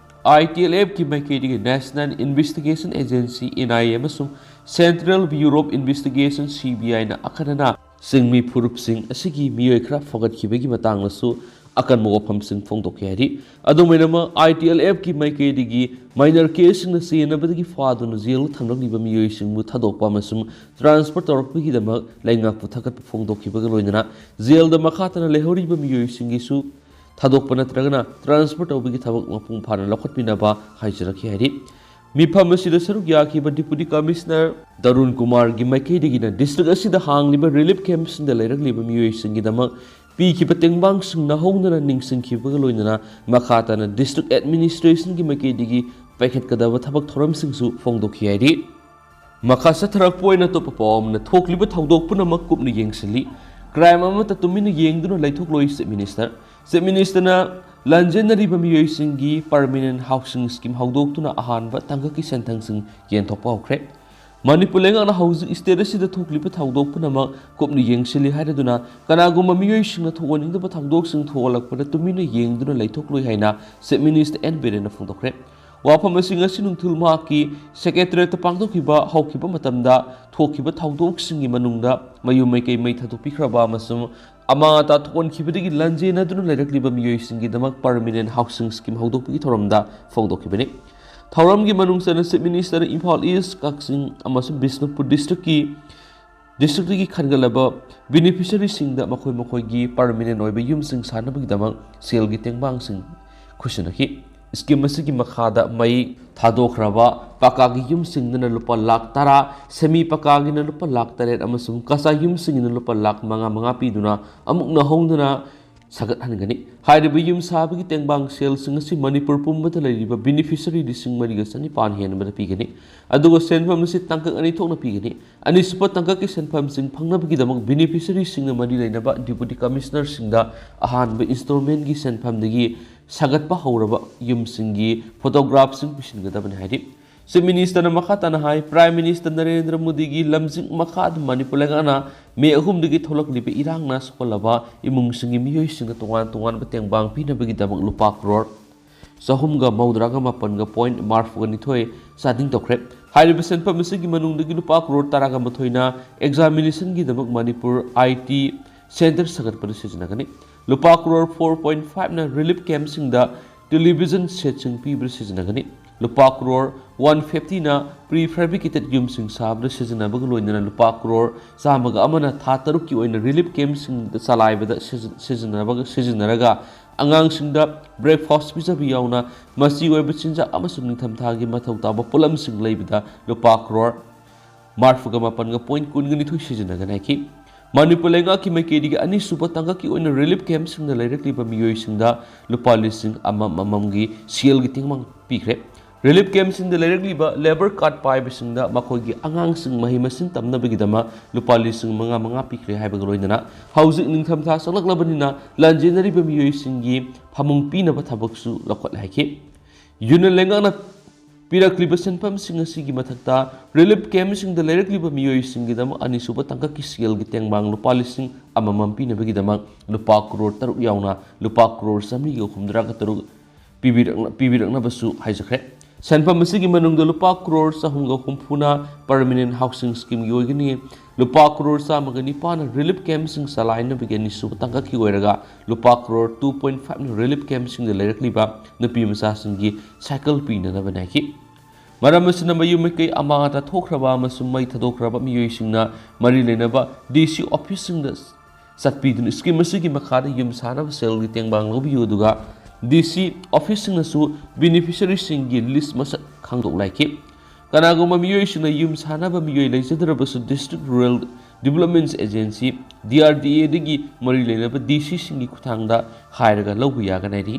I T L F ꯀꯤ ꯃꯥꯏꯀꯩꯗꯒꯤ National Investigation Agency, N I A, ꯑꯃꯁꯨꯡ Central Bureau of Investigation, C B I ꯅ ꯑꯈꯟꯅꯅ ꯁꯤꯡꯃꯤ ꯐꯨꯔꯨꯞꯁꯤꯡ ꯑꯁꯤꯒꯤ ꯃꯤꯑꯣꯏ ꯈꯔ ꯐꯒꯠꯈꯤꯕꯒꯤ ꯃꯇꯥꯡꯗꯁꯨ ꯑꯀꯟꯕ ꯋꯥꯐꯝꯁꯤꯡ ꯐꯣꯡꯗꯣꯛꯈꯤ ꯍꯥꯏꯔꯤ꯫ ꯑꯗꯨꯝ ꯑꯣꯏꯅꯃꯛ, I T L F ꯀꯤ ꯃꯥꯏꯀꯩꯗꯒꯤ minor case ꯁꯤꯡꯅ ꯆꯦꯟꯅꯕꯗꯒꯤ ꯐꯥꯗꯨꯅ ꯖꯦꯜꯗ ꯊꯝꯂꯛꯂꯤꯕ ꯃꯤꯑꯣꯏꯁꯤꯡꯕꯨ ꯊꯥꯗꯣꯛꯄ ꯑꯃꯁꯨꯡ transfer ꯇꯧꯔꯛꯄꯒꯤꯗꯃꯛ ꯂꯩꯉꯥꯛꯄꯨ ꯊꯥꯒꯠꯄ ꯐꯣꯡꯗꯣꯛꯈꯤꯕꯒ ꯂꯣꯏꯅꯅ ꯖꯦꯜꯗ ꯃꯈꯥ ꯇꯥꯅ ꯂꯩꯍꯧꯔꯤꯕ ꯃꯤꯑꯣꯏꯁꯤꯡꯒꯤꯁꯨ ꯊꯥꯗꯣꯛꯄ ꯅꯠꯇ꯭ꯔꯒꯅ transfer ꯇꯧꯕꯒꯤ ꯊꯕꯛ ꯃꯄꯨꯡ ꯐꯥꯅ ꯂꯧꯈꯠꯄꯤꯅꯕ ꯍꯥꯏꯖꯔꯛꯈꯤ ꯍꯥꯏꯔꯤ꯫ ꯃꯤꯐꯝ ꯑꯁꯤꯗ ꯁꯔꯨꯛ ꯌꯥꯈꯤꯕ Deputy Commissioner ꯇꯔꯨꯟ ꯀꯨꯃꯥꯔꯒꯤ ꯃꯥꯏꯀꯩꯗꯒꯤꯅ district ꯑꯁꯤꯗ ꯍꯥꯡꯂꯤꯕ relief camp ꯁꯤꯡꯗ ꯂꯩꯔꯛꯂꯤꯕ ꯃꯤꯑꯣꯏꯁꯤꯡꯒꯤꯗꯃꯛ ꯄꯤꯈꯤꯕ ꯇꯦꯡꯕꯥꯡꯁꯤꯡ ꯅꯧꯍꯧꯅꯅ ꯅꯤꯡꯁꯤꯡꯈꯤꯕꯒ ꯂꯣꯏꯅꯅ ꯃꯈꯥ ꯇꯥꯅ district administration ꯒꯤ ꯃꯥꯏꯀꯩꯗꯒꯤ ꯄꯥꯏꯈꯠꯀꯗꯕ ꯊꯕꯛ ꯊꯧꯔꯝꯁꯤꯡꯁꯨ ꯐꯣꯡꯗꯣꯛꯈꯤ ꯍꯥꯏꯔꯤ꯫ ꯃꯈꯥ ꯆꯠꯊꯔꯛꯄ ꯑꯣꯏꯅ ꯑꯇꯣꯞꯄ ꯄꯥꯎ ꯑꯃꯅ, ꯊꯣꯛꯂꯤꯕ ꯊꯧꯗꯣꯛ ꯄꯨꯝꯅꯃꯛ ꯀꯨꯞꯅ ꯌꯦꯡꯁꯤꯜꯂꯤ꯫ Crime ꯑꯃꯠꯇ ꯇꯨꯃꯤꯟꯅ ꯌꯦꯡꯗꯨꯅ ꯂꯩꯊꯣꯛꯂꯣꯏ, Chief Minister꯫ Chief Minister ꯅ ꯂꯥꯟꯖꯦꯟꯅꯔꯤꯕ ꯃꯤꯑꯣꯏꯁꯤꯡꯒꯤ permanent housing scheme ꯍꯧꯗꯣꯛꯇꯨꯅ ꯑꯍꯥꯟꯕ ꯇꯥꯡꯀꯛꯀꯤ ꯁꯦꯟꯊꯪꯁꯤꯡ ꯌꯦꯟꯊꯣꯛꯄ ꯍꯧꯈ꯭ꯔꯦ꯫ ꯃꯅꯤꯄꯨꯔ ꯂꯩꯉꯥꯛꯅ ꯍꯧꯖꯤꯛ state ꯑꯁꯤꯗ ꯊꯣꯛꯂꯤꯕ ꯊꯧꯗꯣꯛ ꯄꯨꯝꯅꯃꯛ ꯀꯨꯞꯅ ꯌꯦꯡꯁꯤꯜꯂꯤ ꯍꯥꯏꯔꯗꯨꯅ, ꯀꯅꯥꯒꯨꯝꯕ ꯃꯤꯑꯣꯏꯁꯤꯡꯅ ꯊꯣꯛꯍꯟꯅꯤꯡꯗꯕ ꯊꯧꯗꯣꯛꯁꯤꯡ ꯊꯣꯛꯍꯜꯂꯛꯄꯗ ꯇꯨꯃꯤꯟꯅ ꯌꯦꯡꯗꯨꯅ ꯂꯩꯊꯣꯛꯂꯣꯏ ꯍꯥꯏꯅ Chief Minister N ꯕꯤꯔꯦꯟꯅ ꯐꯣꯡꯗꯣꯛꯈ꯭ꯔꯦ꯫ ꯋꯥꯐꯝ ꯑꯁꯤ ꯉꯁꯤ ꯅꯨꯡꯊꯤꯜ ꯃꯍꯥꯛꯀꯤ Secretariat ꯇ ꯄꯥꯡꯊꯣꯛꯈꯤꯕ ꯍꯧꯈꯤꯕ ꯃꯇꯝꯗ ꯊꯣꯛꯈꯤꯕ ꯊꯧꯗꯣꯛꯁꯤꯡꯒꯤ ꯃꯅꯨꯡꯗ ꯃꯌꯨꯝ ꯃꯩꯀꯩ ꯃꯩ ꯊꯥꯗꯣꯛꯄꯤꯈ꯭ꯔꯕ ꯑꯃꯁꯨꯡ ꯑꯃꯥꯡ ꯑꯇꯥ ꯊꯣꯛꯍꯟꯈꯤꯕꯗꯒꯤ ꯂꯥꯟꯖꯦꯟꯅꯗꯨꯅ ꯂꯩꯔꯛꯂꯤꯕ ꯃꯤꯑꯣꯏꯁꯤꯡꯒꯤꯗꯃꯛ permanent housing scheme ꯍꯧꯗꯣꯛꯄꯒꯤ ꯊꯧꯔꯝꯗ ꯐꯣꯡꯗꯣꯛꯈꯤꯕꯅꯤ꯫ ꯊꯧꯔꯝꯒꯤ ꯃꯅꯨꯡ ꯆꯟꯅ Chief Minister ꯅ ꯏꯝꯐꯥꯜ East, ꯀꯛꯆꯤꯡ ꯑꯃꯁꯨꯡ ꯕꯤꯁꯅꯨꯄꯨꯔ district ꯀꯤ district ꯇꯒꯤ ꯈꯟꯒꯠꯂꯕ beneficiary ꯁꯤꯡꯗ ꯃꯈꯣꯏ ꯃꯈꯣꯏꯒꯤ permanent ꯑꯣꯏꯕ ꯌꯨꯝꯁꯤꯡ ꯁꯥꯅꯕꯒꯤꯗꯃꯛ ꯁꯦꯜꯒꯤ ꯇꯦꯡꯕꯥꯡꯁꯤꯡ ꯈꯨꯠꯁꯤꯟꯅꯈꯤ꯫ Scheme ꯑꯁꯤꯒꯤ ꯃꯈꯥꯗ ꯃꯩ ꯊꯥꯗꯣꯛꯈ꯭ꯔꯕ ꯄꯀꯥꯒꯤ ꯌꯨꯝꯁꯤꯡꯗꯅ ꯂꯨꯄꯥ ꯂꯥꯈ ꯇꯔꯥ, semi ꯄꯀꯥꯒꯤꯅ ꯂꯨꯄꯥ ꯂꯥꯈ ꯇꯔꯦꯠ ꯑꯃꯁꯨꯡ ꯀꯆꯥ ꯌꯨꯝꯁꯤꯡꯒꯤꯅ ꯂꯨꯄꯥ ꯂꯥꯈ ꯃꯉꯥ ꯃꯉꯥ ꯄꯤꯗꯨꯅ ꯑꯃꯨꯛ ꯅꯧꯍꯧꯅꯅ ꯁꯥꯒꯠꯍꯟꯒꯅꯤ꯫ ꯍꯥꯏꯔꯤꯕ ꯌꯨꯝ ꯁꯥꯕꯒꯤ ꯇꯦꯡꯕꯥꯡ ꯁꯦꯜꯁꯤꯡ ꯑꯁꯤ ꯃꯅꯤꯄꯨꯔ ꯄꯨꯝꯕꯗ ꯂꯩꯔꯤꯕ beneficiary ꯂꯤꯁꯤꯡ ꯃꯔꯤꯒ ꯆꯅꯤꯄꯥꯟ ꯍꯦꯟꯕꯗ ꯄꯤꯒꯅꯤ꯫ ꯑꯗꯨꯒ ꯁꯦꯟꯐꯝ ꯑꯁꯤ ꯇꯥꯡꯀꯛ ꯑꯅꯤ ꯊꯣꯛꯅ ꯄꯤꯒꯅꯤ꯫ ꯑꯅꯤꯁꯨꯕ ꯇꯥꯡꯀꯛꯀꯤ ꯁꯦꯟꯐꯝꯁꯤꯡ ꯐꯪꯅꯕꯒꯤꯗꯃꯛ beneficiary ꯁꯤꯡꯅ ꯃꯔꯤ ꯂꯩꯅꯕ Deputy Commissioner ꯁꯤꯡꯗ ꯑꯍꯥꯟꯕ installment ꯀꯤ ꯁꯦꯟꯐꯝꯗꯒꯤ ꯁꯥꯒꯠꯄ ꯍꯧꯔꯕ ꯌꯨꯝꯁꯤꯡꯒꯤ photograph ꯁꯤꯡ ꯄꯤꯁꯤꯟꯒꯗꯕꯅꯤ ꯍꯥꯏꯔꯤ꯫ Chief Minister ꯅ ꯃꯈꯥ ꯇꯥꯅ ꯍꯥꯏ, Prime Minister ꯅꯔꯦꯟꯗ꯭ꯔ ꯃꯣꯗꯤꯒꯤ ꯂꯝꯖꯤꯡ ꯃꯈꯥꯗ ꯃꯅꯤꯄꯨꯔ ꯂꯩꯉꯥꯛꯅ ꯃꯦ ꯑꯍꯨꯝꯗꯒꯤ ꯊꯣꯛꯂꯛꯂꯤꯕ ꯏꯔꯥꯡꯅ ꯁꯣꯛꯍꯜꯂꯕ ꯏꯃꯨꯡꯁꯤꯡꯒꯤ ꯃꯤꯑꯣꯏꯁꯤꯡꯗ ꯇꯣꯉꯥꯟ ꯇꯣꯉꯥꯟꯕ ꯇꯦꯡꯕꯥꯡ ꯄꯤꯅꯕꯒꯤꯗꯃꯛ ꯂꯨꯄꯥ ꯀ꯭ꯔꯣꯔ ꯆꯍꯨꯝꯒ ꯃꯧꯗ꯭ꯔꯥꯒ ꯃꯥꯄꯟꯒ point ꯃꯔꯤꯐꯨꯒ ꯅꯤꯊꯣꯏ ꯆꯥꯗꯤꯡ ꯇꯧꯈ꯭ꯔꯦ꯫ ꯍꯥꯏꯔꯤꯕ ꯁꯦꯟꯐꯝ ꯑꯁꯤꯒꯤ ꯃꯅꯨꯡꯗꯒꯤ ꯂꯨꯄꯥ ꯀ꯭ꯔꯣꯔ ꯇꯔꯥꯒ ꯃꯥꯊꯣꯏꯅ examinationꯒꯤꯗꯃꯛ ꯃꯅꯤꯄꯨꯔ I T center ꯁꯥꯒꯠꯄꯗ ꯁꯤꯖꯤꯟꯅꯒꯅꯤ꯫ ꯂꯨꯄꯥ crore four point fiveꯅ relief campꯁꯤꯡꯗ television setꯁꯤꯡ ꯄꯤꯕꯗ ꯁꯤꯖꯤꯟꯅꯒꯅꯤ꯫ ꯂꯨꯄꯥ ꯀ꯭ꯔꯣꯔ one fiftyꯅ prefabricated ꯌꯨꯝꯁꯤꯡ ꯁꯥꯕꯗ ꯁꯤꯖꯤꯟꯅꯕꯒ ꯂꯣꯏꯅꯅ ꯂꯨꯄꯥ ꯀ꯭ꯔꯣꯔ ꯆꯥꯝꯃꯒ ꯑꯃꯅ ꯊꯥ ꯇꯔꯨꯛꯀꯤ ꯑꯣꯏꯅ relief campꯁꯤꯡꯗ ꯆꯂꯥꯏꯕꯗ ꯁꯤꯖꯤ-, ꯁꯤꯖꯤꯟꯅꯕꯒ, ꯁꯤꯖꯤꯟꯅꯔꯒ ꯑꯉꯥꯡꯁꯤꯡꯗ breakfast ꯄꯤꯖꯕ ꯌꯥꯎꯅ ꯃꯆꯤ ꯑꯣꯏꯕ ꯆꯤꯟꯖꯥꯛ ꯑꯃꯁꯨꯡ ꯅꯤꯡꯊꯝꯊꯥꯒꯤ ꯃꯊꯧ ꯇꯥꯕ ꯄꯣꯠꯂꯝꯁꯤꯡ ꯂꯩꯕꯗ ꯂꯨꯄꯥ ꯀ꯭ꯔꯣꯔ ꯃꯔꯤꯐꯨꯒ ꯃꯥꯄꯟꯒ point ꯀꯨꯟꯒ ꯅꯤꯊꯣꯏ ꯁꯤꯖꯤꯟꯅꯒꯅꯤ ꯍꯥꯏꯈꯤ꯫ ꯃꯅꯤꯄꯨꯔ ꯂꯩꯉꯥꯛꯀꯤ ꯃꯥꯏꯀꯩꯗꯒꯤ ꯑꯅꯤꯁꯨꯕ ꯇꯥꯡꯀꯛꯀꯤ ꯑꯣꯏꯅ relief campꯁꯤꯡꯗ ꯂꯩꯔꯛꯂꯤꯕ ꯃꯤꯑꯣꯏꯁꯤꯡꯗ ꯂꯨꯄꯥ ꯂꯤꯁꯤꯡ ꯑꯃꯃꯝꯒꯤ ꯁꯦꯜꯒꯤ ꯇꯦꯡꯕꯥꯡ ꯄꯤꯈ꯭ꯔꯦ꯫ Relief campꯁꯤꯡꯗ ꯂꯩꯔꯛꯂꯤꯕ labour card ꯄꯥꯏꯕꯁꯤꯡꯗ ꯃꯈꯣꯏꯒꯤ ꯑꯉꯥꯡꯁꯤꯡ ꯃꯍꯩ ꯃꯁꯤꯡ ꯇꯝꯅꯕꯒꯤꯗꯃꯛ ꯂꯨꯄꯥ ꯂꯤꯁꯤꯡ ꯃꯉꯥ ꯃꯉꯥ ꯄꯤꯈ꯭ꯔꯦ ꯍꯥꯏꯕꯒ ꯂꯣꯏꯅꯅ ꯍꯧꯖꯤꯛ ꯅꯤꯡꯊꯝꯊꯥ ꯆꯪꯂꯛꯂꯕꯅꯤꯅ ꯂꯥꯟꯖꯦꯟꯅꯔꯤꯕ ꯃꯤꯑꯣꯏꯁꯤꯡꯒꯤ ꯐꯃꯨꯡ ꯄꯤꯅꯕ ꯊꯕꯛꯁꯨ ꯂꯧꯈꯠꯂꯦ ꯍꯥꯏꯈꯤ꯫ Union ꯂꯩꯉꯥꯛꯅ ꯄꯤꯔꯛꯂꯤꯕ ꯁꯦꯟꯐꯝꯁꯤꯡ ꯑꯁꯤꯒꯤ ꯃꯊꯛꯇ relief campꯁꯤꯡꯗ ꯂꯩꯔꯛꯂꯤꯕ ꯃꯤꯑꯣꯏꯁꯤꯡꯒꯤꯗꯃꯛ ꯑꯅꯤꯁꯨꯕ ꯇꯥꯡꯀꯛꯀꯤ ꯁꯦꯜꯒꯤ ꯇꯦꯡꯕꯥꯡ ꯂꯨꯄꯥ ꯂꯤꯁꯤꯡ ꯑꯃꯃꯝ ꯄꯤꯅꯕꯒꯤꯗꯃꯛ ꯂꯨꯄꯥ ꯀ꯭ꯔꯣꯔ ꯇꯔꯨꯛ ꯌꯥꯎꯅ ꯂꯨꯄꯥ ꯀ꯭ꯔꯣꯔ ꯆꯥꯃꯔꯤꯒ ꯍꯨꯝꯐꯨꯇꯔꯥꯒ ꯇꯔꯨꯛ ꯄꯤꯕꯤꯔꯛꯅ-, ꯄꯤꯕꯤꯔꯛꯅꯕꯁꯨ ꯍꯥꯏꯖꯈ꯭ꯔꯦ꯫ ꯁꯦꯟꯐꯝ ꯑꯁꯤꯒꯤ ꯃꯅꯨꯡꯗ ꯂꯨꯄꯥ ꯀ꯭ꯔꯣꯔ ꯆꯍꯨꯝꯒ ꯍꯨꯝꯐꯨꯅ permanent housing schemeꯒꯤ ꯑꯣꯏꯒꯅꯤ꯫ ꯂꯨꯄꯥ ꯀ꯭ꯔꯣꯔ ꯆꯥꯝꯃꯒ ꯅꯤꯄꯥꯟꯅ relief campꯁꯤꯡ ꯆꯂꯥꯏꯅꯕꯒꯤ ꯑꯅꯤꯁꯨꯕ ꯇꯥꯡꯀꯛꯀꯤ ꯑꯣꯏꯔꯒ ꯂꯨꯄꯥ ꯀ꯭ꯔꯣꯔ two point fiveꯅ relief campꯁꯤꯡꯗ ꯂꯩꯔꯛꯂꯤꯕ ꯅꯨꯄꯤ ꯃꯆꯥꯁꯤꯡꯒꯤ cycle ꯄꯤꯅꯅꯕꯅꯤ ꯍꯥꯏꯈꯤ꯫ ꯃꯔꯝ ꯑꯁꯤꯅ ꯃꯌꯨꯝ ꯃꯀꯩ ꯑꯃꯥꯡ ꯑꯇꯥ ꯊꯣꯛꯈ꯭ꯔꯕ ꯑꯃꯁꯨꯡ ꯃꯩ ꯊꯥꯗꯣꯛꯈ꯭ꯔꯕ ꯃꯤꯑꯣꯏꯁꯤꯡꯅ ꯃꯔꯤ ꯂꯩꯅꯕ D C officeꯁꯤꯡꯗ ꯆꯠꯄꯤꯗꯨꯅ scheme ꯑꯁꯤꯒꯤ ꯃꯈꯥꯗ ꯌꯨꯝ ꯁꯥꯅꯕ ꯁꯦꯜꯒꯤ ꯇꯦꯡꯕꯥꯡ ꯂꯧꯕꯤꯌꯨ, ꯑꯗꯨꯒ D C officeꯁꯤꯡꯅꯁꯨ beneficiaryꯁꯤꯡꯒꯤ list ꯃꯁꯛ ꯈꯪꯗꯣꯛꯂꯛꯈꯤ꯫ ꯀꯅꯥꯒꯨꯝꯕ ꯃꯤꯑꯣꯏꯁꯤꯡꯅ ꯌꯨꯝ ꯁꯥꯅꯕ ꯃꯤꯑꯣꯏ ꯂꯩꯖꯗ꯭ꯔꯕꯁꯨ District Rural Development Agency, D R D Aꯗꯒꯤ ꯃꯔꯤ ꯂꯩꯅꯕ D Cꯁꯤꯡꯒꯤ ꯈꯨꯠꯊꯥꯡꯗ ꯍꯥꯏꯔꯒ ꯂꯧꯕ ꯌꯥꯒꯅꯤ ꯍꯥꯏꯔꯤ꯫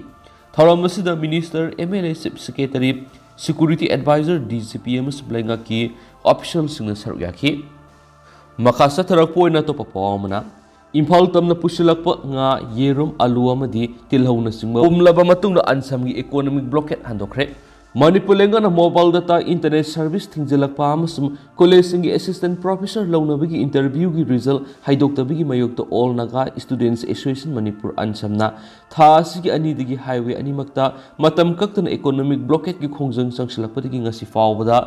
ꯊꯧꯔꯝ ꯑꯁꯤꯗ Minister, M L A, Chief Secretary, Security Advisor, D G P ꯑꯃꯁꯨꯡ ꯂꯩꯉꯥꯛꯀꯤ officialꯁꯤꯡꯅ ꯁꯔꯨꯛ ꯌꯥꯈꯤ꯫ ꯃꯈꯥ ꯆꯠꯊꯔꯛꯄ ꯑꯣꯏꯅ ꯑꯇꯣꯞꯄ ꯄꯥꯎ ꯑꯃꯅ, ꯏꯝꯐꯥꯜ ꯇꯝꯅ ꯄꯨꯁꯤꯜꯂꯛꯄ ꯉꯥ, ꯌꯦꯔꯨꯝ, ꯑꯂꯨ ꯑꯃꯗꯤ ꯇꯤꯜꯍꯧꯅꯆꯤꯡꯕ ꯄꯨꯝꯂꯕ ꯃꯇꯨꯡꯗ ꯑꯟꯁꯝꯒꯤ economic blockade ꯍꯟꯗꯣꯛꯈ꯭ꯔꯦ꯫ ꯃꯅꯤꯄꯨꯔ ꯂꯩꯉꯥꯛꯅ mobile data internet service ꯊꯤꯡꯖꯤꯜꯂꯛꯄ ꯑꯃꯁꯨꯡ ꯀꯣꯂꯦꯖꯁꯤꯡꯒꯤ assistant professor ꯂꯧꯅꯕꯒꯤ interviewꯒꯤ result ꯍꯥꯏꯗꯣꯛꯇꯕꯒꯤ ꯃꯥꯌꯣꯛꯇ All Naga Students Association Manipur, ꯑꯟꯁꯝꯅ ꯊꯥ ꯑꯁꯤꯒꯤ ꯑꯅꯤꯗꯒꯤ highway ꯑꯅꯤꯃꯛꯇ ꯃꯇꯝ ꯀꯛꯇꯅ economic blockadeꯀꯤ ꯈꯣꯡꯖꯪ ꯆꯪꯁꯤꯜꯂꯛꯄꯗꯒꯤ ꯉꯁꯤ ꯐꯥꯎꯕꯗ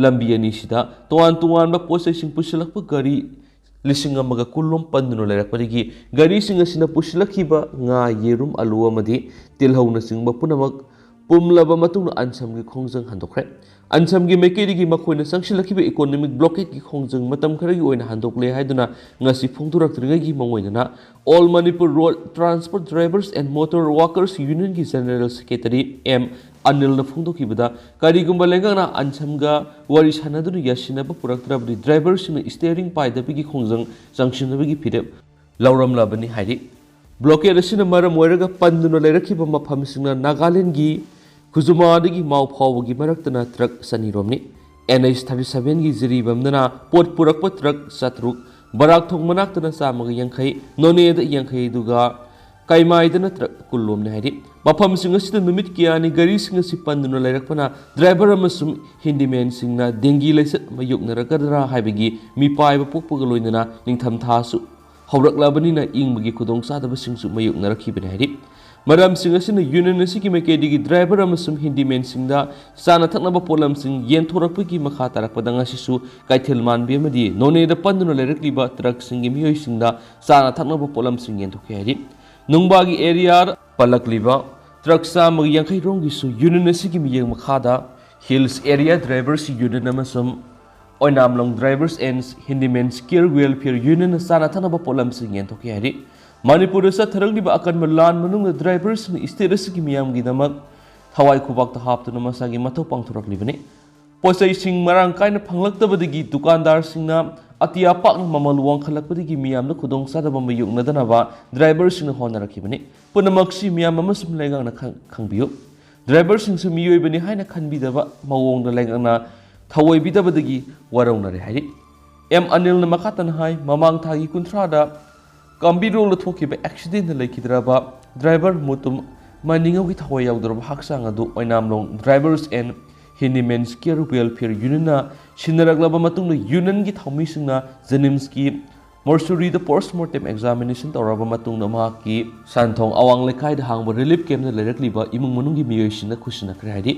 ꯂꯝꯕꯤ ꯑꯅꯤꯁꯤꯗ ꯇꯣꯉꯥꯟ ꯇꯣꯉꯥꯟꯕ ꯄꯣꯠꯆꯩꯁꯤꯡ ꯄꯨꯁꯤꯜꯂꯛꯄ ꯒꯥꯔꯤ ꯂꯤꯁꯤꯡ ꯑꯃꯒ ꯀꯨꯟ ꯂꯣꯝ ꯄꯟꯗꯨꯅ ꯂꯩꯔꯛꯄꯗꯒꯤ ꯒꯥꯔꯤꯁꯤꯡ ꯑꯁꯤꯅ ꯄꯨꯁꯤꯜꯂꯛꯈꯤꯕ ꯉꯥ, ꯌꯦꯔꯨꯝ, ꯑꯂꯨ ꯑꯃꯗꯤ ꯇꯤꯜꯍꯧꯅꯆꯤꯡꯕ ꯄꯨꯝꯅꯃꯛ ꯄꯨꯝꯂꯕ ꯃꯇꯨꯡꯗ ꯑꯟꯁꯝꯒꯤ ꯈꯣꯡꯖꯪ ꯍꯟꯗꯣꯛꯈ꯭ꯔꯦ꯫ ꯑꯟꯁꯝꯒꯤ ꯃꯥꯏꯀꯩꯗꯒꯤ ꯃꯈꯣꯏꯅ ꯆꯪꯁꯤꯜꯂꯛꯈꯤꯕ economic blockadeꯀꯤ ꯈꯣꯡꯖꯪ ꯃꯇꯝ ꯈꯔꯒꯤ ꯑꯣꯏꯅ ꯍꯟꯗꯣꯛꯂꯦ ꯍꯥꯏꯗꯨꯅ ꯉꯁꯤ ꯐꯣꯡꯗꯣꯔꯛꯇ꯭ꯔꯤꯉꯩꯒꯤ ꯃꯥꯡꯑꯣꯏꯅꯅ All Manipur Road Transport Drivers and Motor Workers Unionꯒꯤ General Secretary M ꯑꯅꯤꯜꯅ ꯐꯣꯡꯗꯣꯛꯈꯤꯕꯗ, ꯀꯔꯤꯒꯨꯝꯕ ꯂꯩꯉꯥꯛꯅ ꯑꯟꯁꯝꯒ ꯋꯥꯔꯤ ꯁꯥꯟꯅꯗꯨꯅ ꯌꯥꯁꯤꯟꯅꯕ ꯄꯨꯔꯛꯇ꯭ꯔꯕꯗꯤ driverꯁꯤꯡꯅ steering ꯄꯥꯏꯗꯕꯒꯤ ꯈꯣꯡꯖꯪ ꯆꯪꯁꯤꯟꯅꯕꯒꯤ ꯐꯤꯔꯦꯞ ꯂꯧꯔꯝꯂꯕꯅꯤ ꯍꯥꯏꯔꯤ꯫ Blockade ꯑꯁꯤꯅ ꯃꯔꯝ ꯑꯣꯏꯔꯒ ꯄꯟꯗꯨꯅ ꯂꯩꯔꯛꯈꯤꯕ ꯃꯐꯝꯁꯤꯡꯅ ꯅꯥꯒꯥꯂꯦꯟꯗꯒꯤ ꯈꯨꯖꯨꯃꯥꯗꯒꯤ ꯃꯥꯎ ꯐꯥꯎꯕꯒꯤ ꯃꯔꯛꯇꯅ truck ꯆꯅꯤ ꯔꯣꯝꯅꯤ꯫ NH thirty sevenꯒꯤ ꯖꯤꯔꯤꯕꯝꯗꯅ ꯄꯣꯠ ꯄꯨꯔꯛꯄ truck ꯆꯥꯇ꯭ꯔꯨꯛ, ꯕꯔꯥꯛꯊꯣꯡ ꯃꯅꯥꯛꯇꯅ ꯆꯥꯝꯃꯒ ꯌꯥꯡꯈꯩ, ꯅꯣꯅꯦꯗ ꯌꯥꯡꯈꯩ, ꯑꯗꯨꯒ ꯀꯩꯃꯥꯏꯗꯅ truck ꯀꯨꯟ ꯂꯣꯝꯅꯤ ꯍꯥꯏꯔꯤ꯫ ꯃꯐꯝꯁꯤꯡ ꯑꯁꯤꯗ ꯅꯨꯃꯤꯠ ꯀꯌꯥꯅꯤ ꯒꯥꯔꯤꯁꯤꯡ ꯑꯁꯤ ꯄꯟꯗꯨꯅ ꯂꯩꯔꯛꯄꯅ driver ꯑꯃꯁꯨꯡ handymanꯁꯤꯡꯅ dengue ꯂꯥꯏꯆꯠ ꯃꯥꯌꯣꯛꯅꯔꯛꯀꯗ꯭ꯔꯥ ꯍꯥꯏꯕꯒꯤ ꯃꯤꯄꯥꯏꯕ ꯄꯣꯛꯄꯒ ꯂꯣꯏꯅꯅ ꯅꯤꯡꯊꯝꯊꯥꯁꯨ ꯍꯧꯔꯛꯂꯕꯅꯤꯅ ꯏꯪꯕꯒꯤ ꯈꯨꯗꯣꯡꯆꯥꯗꯕꯁꯤꯡꯁꯨ ꯃꯥꯌꯣꯛꯅꯔꯛꯈꯤꯕꯅꯤ ꯍꯥꯏꯔꯤ꯫ ꯃꯔꯝꯁꯤꯡ ꯑꯁꯤꯅ union ꯑꯁꯤꯒꯤ ꯃꯥꯏꯀꯩꯗꯒꯤ driver ꯑꯃꯁꯨꯡ handymanꯁꯤꯡꯗ ꯆꯥꯅ ꯊꯛꯅꯕ ꯄꯣꯠꯂꯝꯁꯤꯡ ꯌꯦꯟꯊꯣꯔꯛꯄꯒꯤ ꯃꯈꯥ ꯇꯥꯔꯛꯄꯗ ꯉꯁꯤꯁꯨ ꯀꯩꯊꯦꯜ ꯃꯥꯟꯕꯤ ꯑꯃꯗꯤ ꯅꯣꯅꯦꯗ ꯄꯟꯗꯨꯅ ꯂꯩꯔꯛꯂꯤꯕ truckꯁꯤꯡꯒꯤ ꯃꯤꯑꯣꯏꯁꯤꯡꯗ ꯆꯥꯅ ꯊꯛꯅꯕ ꯄꯣꯠꯂꯝꯁꯤꯡ ꯌꯦꯟꯊꯣꯛꯈꯤ ꯍꯥꯏꯔꯤ꯫ ꯅꯨꯡꯕꯥꯒꯤ area ꯄꯜꯂꯛꯂꯤꯕ truck ꯆꯥꯝꯃꯒ ꯌꯥꯡꯈꯩ ꯔꯣꯝꯒꯤꯁꯨ union ꯑꯁꯤꯒꯤ ꯃꯤꯠꯌꯦꯡ ꯃꯈꯥꯗ Hills Area Drivers Union ꯑꯃꯁꯨꯡ ꯑꯣꯏꯅꯥꯝꯂꯣꯡ Drivers and Handymen's Care Welfare Unionꯅ ꯆꯥꯅ ꯊꯛꯅꯕ ꯄꯣꯠꯂꯝꯁꯤꯡ ꯌꯦꯟꯊꯣꯛꯈꯤ ꯍꯥꯏꯔꯤ꯫ ꯃꯅꯤꯄꯨꯔꯗ ꯆꯠꯊꯔꯛꯂꯤꯕ ꯑꯀꯟꯕ ꯂꯥꯟ ꯃꯅꯨꯡꯗ driverꯁꯤꯡꯅ state ꯑꯁꯤꯒꯤ ꯃꯤꯌꯥꯝꯒꯤꯗꯃꯛ ꯊꯋꯥꯏ ꯈꯨꯕꯥꯛꯇ ꯍꯥꯞꯇꯨꯅ ꯃꯁꯥꯒꯤ ꯃꯊꯧ ꯄꯥꯡꯊꯣꯔꯛꯂꯤꯕꯅꯤ꯫ ꯄꯣꯠꯆꯩꯁꯤꯡ ꯃꯔꯥꯡ ꯀꯥꯏꯅ ꯐꯪꯂꯛꯇꯕꯗꯒꯤ ꯗꯨꯀꯥꯟꯗꯥꯔꯁꯤꯡꯅ ꯑꯇꯤꯌꯥ ꯄꯥꯛꯅ ꯃꯃꯜ ꯋꯥꯡꯈꯠꯂꯛꯄꯗꯒꯤ ꯃꯤꯌꯥꯝꯗ ꯈꯨꯗꯣꯡꯆꯥꯗꯕ ꯃꯥꯌꯣꯛꯅꯗꯅꯕ driverꯁꯤꯡꯅ ꯍꯣꯠꯅꯔꯛꯈꯤꯕꯅꯤ꯫ ꯄꯨꯝꯅꯃꯛꯁꯤ ꯃꯤꯌꯥꯝ ꯑꯃꯁꯨꯡ ꯂꯩꯉꯥꯛꯅ ꯈꯪ-, ꯈꯪꯕꯤꯌꯨ꯫ Driverꯁꯤꯡꯁꯨ ꯃꯤꯑꯣꯏꯕꯅꯤ ꯍꯥꯏꯅ ꯈꯟꯕꯤꯗꯕ ꯃꯑꯣꯡꯗ ꯂꯩꯉꯥꯛꯅ ꯊꯑꯣꯏꯕꯤꯗꯕꯗꯒꯤ ꯋꯥꯔꯧꯅꯔꯦ ꯍꯥꯏꯔꯤ꯫ M ꯑꯅꯤꯜꯅ ꯃꯈꯥ ꯇꯥꯅ ꯍꯥꯏ, ꯃꯃꯥꯡ ꯊꯥꯒꯤ ꯀꯨꯟꯊ꯭ꯔꯥꯗ ꯀꯥꯝꯕꯤꯔꯣꯡꯗ ꯊꯣꯛꯈꯤꯕ accidentꯗ ꯂꯩꯈꯤꯗ꯭ꯔꯕ driver ꯃꯨꯇꯨꯝ ꯃꯅꯤꯉꯧꯒꯤ ꯊꯋꯥꯏ ꯌꯥꯎꯗ꯭ꯔꯕ ꯍꯛꯆꯥꯡ ꯑꯗꯨ ꯑꯣꯏꯅꯥꯝꯂꯣꯡ Drivers and Handymen's Care Welfare Unionꯅ ꯁꯤꯟꯅꯔꯛꯂꯕ ꯃꯇꯨꯡꯗ unionꯒꯤ ꯊꯧꯃꯤꯁꯤꯡꯅ JNIMSꯀꯤ mortuaryꯗ post mortem examination ꯇꯧꯔꯕ ꯃꯇꯨꯡꯗ ꯃꯍꯥꯛꯀꯤ ꯁꯟꯊꯣꯡ ꯑꯋꯥꯡ ꯂꯩꯀꯥꯏꯗ ꯍꯥꯡꯕ relief campꯇ ꯂꯩꯔꯛꯂꯤꯕ ꯏꯃꯨꯡ ꯃꯅꯨꯡꯒꯤ ꯃꯤꯑꯣꯏꯁꯤꯡꯅ ꯈꯨꯠꯁꯤꯟꯅꯈ꯭ꯔꯦ ꯍꯥꯏꯔꯤ꯫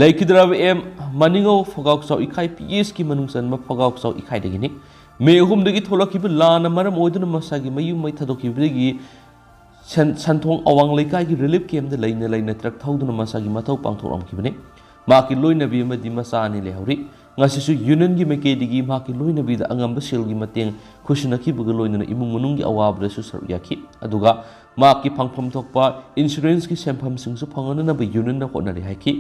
ꯂꯩꯈꯤꯗ꯭ꯔꯕ ꯑꯦꯝ ꯃꯅꯤꯉꯧ ꯐꯒꯥꯎꯆꯥꯎ ꯏꯈꯥꯏ P H ꯀꯤ ꯃꯅꯨꯡ ꯆꯟꯕ ꯐꯒꯥꯎꯆꯥꯎ ꯏꯈꯥꯏꯗꯒꯤꯅꯤ꯫ ꯃꯦ ꯑꯍꯨꯝꯗꯒꯤ ꯊꯣꯛꯂꯛꯈꯤꯕ ꯂꯥꯟꯅ ꯃꯔꯝ ꯑꯣꯏꯗꯨꯅ ꯃꯁꯥꯒꯤ ꯃꯌꯨꯝ ꯃꯩ ꯊꯥꯗꯣꯛꯈꯤꯕꯗꯒꯤ ꯁꯟ-, ꯁꯟꯊꯣꯡ ꯑꯋꯥꯡ ꯂꯩꯀꯥꯏꯒꯤ relief campꯇ ꯂꯩꯅ ꯂꯩꯅ truck ꯊꯧꯗꯨꯅ ꯃꯁꯥꯒꯤ ꯃꯊꯧ ꯄꯥꯡꯊꯣꯛꯂꯝꯈꯤꯕꯅꯤ꯫ ꯃꯍꯥꯛꯀꯤ ꯂꯣꯏꯅꯕꯤ ꯑꯃꯗꯤ ꯃꯆꯥ ꯑꯅꯤ ꯂꯩꯍꯧꯔꯤ꯫ ꯉꯁꯤꯁꯨ unionꯒꯤ ꯃꯥꯏꯀꯩꯗꯒꯤ ꯃꯍꯥꯛꯀꯤ ꯂꯣꯏꯅꯕꯤꯗ ꯑꯉꯝꯕ ꯁꯦꯜꯒꯤ ꯃꯇꯦꯡ ꯈꯨꯠꯁꯤꯟꯅꯈꯤꯕꯒ ꯂꯣꯏꯅꯅ ꯏꯃꯨꯡ ꯃꯅꯨꯡꯒꯤ ꯑꯋꯥꯕꯗꯁꯨ ꯁꯔꯨꯛ ꯌꯥꯈꯤ꯫ ꯑꯗꯨꯒ ꯃꯍꯥꯛꯀꯤ ꯐꯪꯐꯝ ꯊꯣꯛꯄ insuranceꯀꯤ ꯁꯦꯟꯐꯝꯁꯤꯡꯁꯨ ꯐꯪꯍꯟꯅꯅꯕ unionꯅ ꯍꯣꯠꯅꯔꯤ ꯍꯥꯏꯈꯤ꯫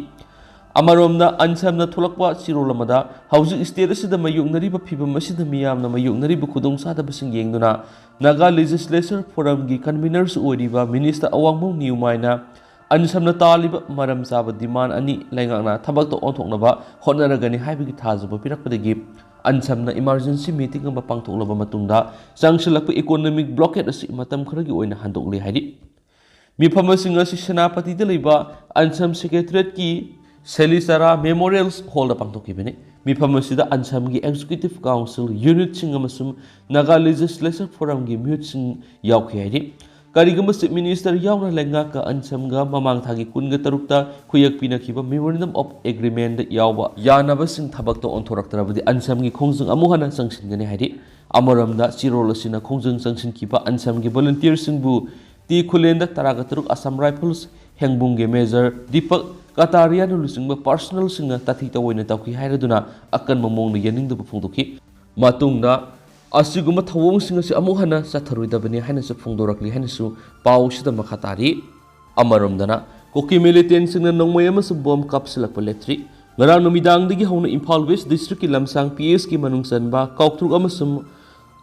ꯑꯃꯔꯣꯝꯗ ꯑꯟꯁꯝꯅ ꯊꯣꯛꯂꯛꯄ ꯆꯦꯔꯣꯜ ꯑꯃꯗ ꯍꯧꯖꯤꯛ state ꯑꯁꯤꯗ ꯃꯥꯌꯣꯛꯅꯔꯤꯕ ꯐꯤꯕꯝ ꯑꯁꯤꯗ ꯃꯤꯌꯥꯝꯅ ꯃꯥꯌꯣꯛꯅꯔꯤꯕ ꯈꯨꯗꯣꯡꯆꯥꯗꯕꯁꯤꯡ ꯌꯦꯡꯗꯨꯅ Naga Legislature Forumꯒꯤ convenerꯁꯨ ꯑꯣꯏꯔꯤꯕ Minister ꯑꯋꯥꯡꯕꯝ ꯅꯤꯌꯨꯃꯥꯏꯅ ꯑꯟꯁꯝꯅ ꯇꯥꯜꯂꯤꯕ ꯃꯔꯝ ꯆꯥꯕ demand ꯑꯅꯤ ꯂꯩꯉꯥꯛꯅ ꯊꯕꯛꯇ ꯑꯣꯟꯊꯣꯛꯅꯕ ꯍꯣꯠꯅꯔꯒꯅꯤ ꯍꯥꯏꯕꯒꯤ ꯊꯥꯖꯕ ꯄꯤꯔꯛꯄꯗꯒꯤ ꯑꯟꯁꯝꯅ emergency meeting ꯑꯃ ꯄꯥꯡꯊꯣꯛꯂꯕ ꯃꯇꯨꯡꯗ ꯆꯪꯁꯤꯜꯂꯛꯄ economic blockade ꯑꯁꯤ ꯃꯇꯝ ꯈꯔꯒꯤ ꯑꯣꯏꯅ ꯍꯟꯗꯣꯛꯂꯦ ꯍꯥꯏꯔꯤ꯫ ꯃꯤꯐꯝꯁꯤꯡ ꯑꯁꯤ ꯁꯦꯅꯥꯄꯇꯤꯗ ꯂꯩꯕ ꯑꯟꯁꯝ Secretariatꯀꯤ ꯁꯦꯂꯤꯆꯥꯔꯥ Memorial Hallꯗ ꯄꯥꯡꯊꯣꯛꯈꯤꯕꯅꯤ꯫ ꯃꯤꯐꯝ ꯑꯁꯤꯗ ꯑꯟꯁꯝꯒꯤ Executive Council unitꯁꯤꯡ ꯑꯃꯁꯨꯡ Naga Legislature Forumꯒꯤ ꯃꯤꯍꯨꯠꯁꯤꯡ ꯌꯥꯎꯈꯤ ꯍꯥꯏꯔꯤ꯫ ꯀꯔꯤꯒꯨꯝꯕ Chief Minister ꯌꯥꯎꯅ ꯂꯩꯉꯥꯛꯀ ꯑꯟꯁꯝꯒ ꯃꯃꯥꯡ ꯊꯥꯒꯤ ꯀꯨꯟꯒ ꯇꯔꯨꯛꯇ ꯈꯨꯌꯦꯛ ꯄꯤꯅꯈꯤꯕ Memorandum of Agreementꯗ ꯌꯥꯎꯕ ꯌꯥꯅꯕꯁꯤꯡ ꯊꯕꯛꯇ ꯑꯣꯟꯊꯣꯔꯛꯇ꯭ꯔꯕꯗꯤ ꯑꯟꯁꯝꯒꯤ ꯈꯣꯡꯖꯪ ꯑꯃꯨꯛ ꯍꯟꯅ ꯆꯪꯁꯤꯟꯒꯅꯤ ꯍꯥꯏꯔꯤ꯫ ꯑꯃꯔꯣꯝꯗ ꯆꯦꯔꯣꯜ ꯑꯁꯤꯅ ꯈꯣꯡꯖꯪ ꯆꯪꯁꯤꯟꯈꯤꯕ ꯑꯟꯁꯝꯒꯤ volunteerꯁꯤꯡꯕꯨ ꯇꯤ ꯈꯨꯂꯦꯟꯗ ꯇꯔꯥꯒ ꯇꯔꯨꯛ Assam Rifles ꯍꯦꯡꯕꯨꯡꯒꯤ Major Deepak Kataria ꯅ ꯂꯨꯆꯤꯡꯕ personnelꯁꯤꯡꯅ ꯇꯥꯊꯤ ꯇꯧꯑꯣꯏꯅ ꯇꯧꯈꯤ ꯍꯥꯏꯔꯗꯨꯅ ꯑꯀꯟꯕ ꯃꯑꯣꯡꯗ ꯌꯥꯅꯤꯡꯗꯕ ꯐꯣꯡꯗꯣꯛꯈꯤ꯫ ꯃꯇꯨꯡꯗ ꯑꯁꯤꯒꯨꯝꯕ ꯊꯧꯑꯣꯡꯁꯤꯡ ꯑꯁꯤ ꯑꯃꯨꯛ ꯍꯟꯅ ꯆꯠꯊꯔꯣꯏꯗꯕꯅꯤ ꯍꯥꯏꯅꯁꯨ ꯐꯣꯡꯗꯣꯔꯛꯂꯤ ꯍꯥꯏꯅꯁꯨ ꯄꯥꯎ ꯑꯁꯤꯗ ꯃꯈꯥ ꯇꯥꯔꯤ꯫ ꯑꯃꯔꯣꯝꯗꯅ ꯀꯨꯀꯤ militantꯁꯤꯡꯅ ꯅꯣꯡꯃꯩ ꯑꯃꯁꯨꯡ ꯕꯣꯝ ꯀꯥꯞꯁꯤꯜꯂꯛꯄ ꯂꯦꯞꯇ꯭ꯔꯤ꯫ ꯉꯔꯥꯡ ꯅꯨꯃꯤꯗꯥꯡꯗꯒꯤ ꯍꯧꯅ ꯏꯝꯐꯥꯜ West Districtꯀꯤ ꯂꯝꯁꯥꯡ P Hꯀꯤ ꯃꯅꯨꯡ ꯆꯟꯕ ꯀꯥꯎꯇ꯭ꯔꯨꯛ ꯑꯃꯁꯨꯡ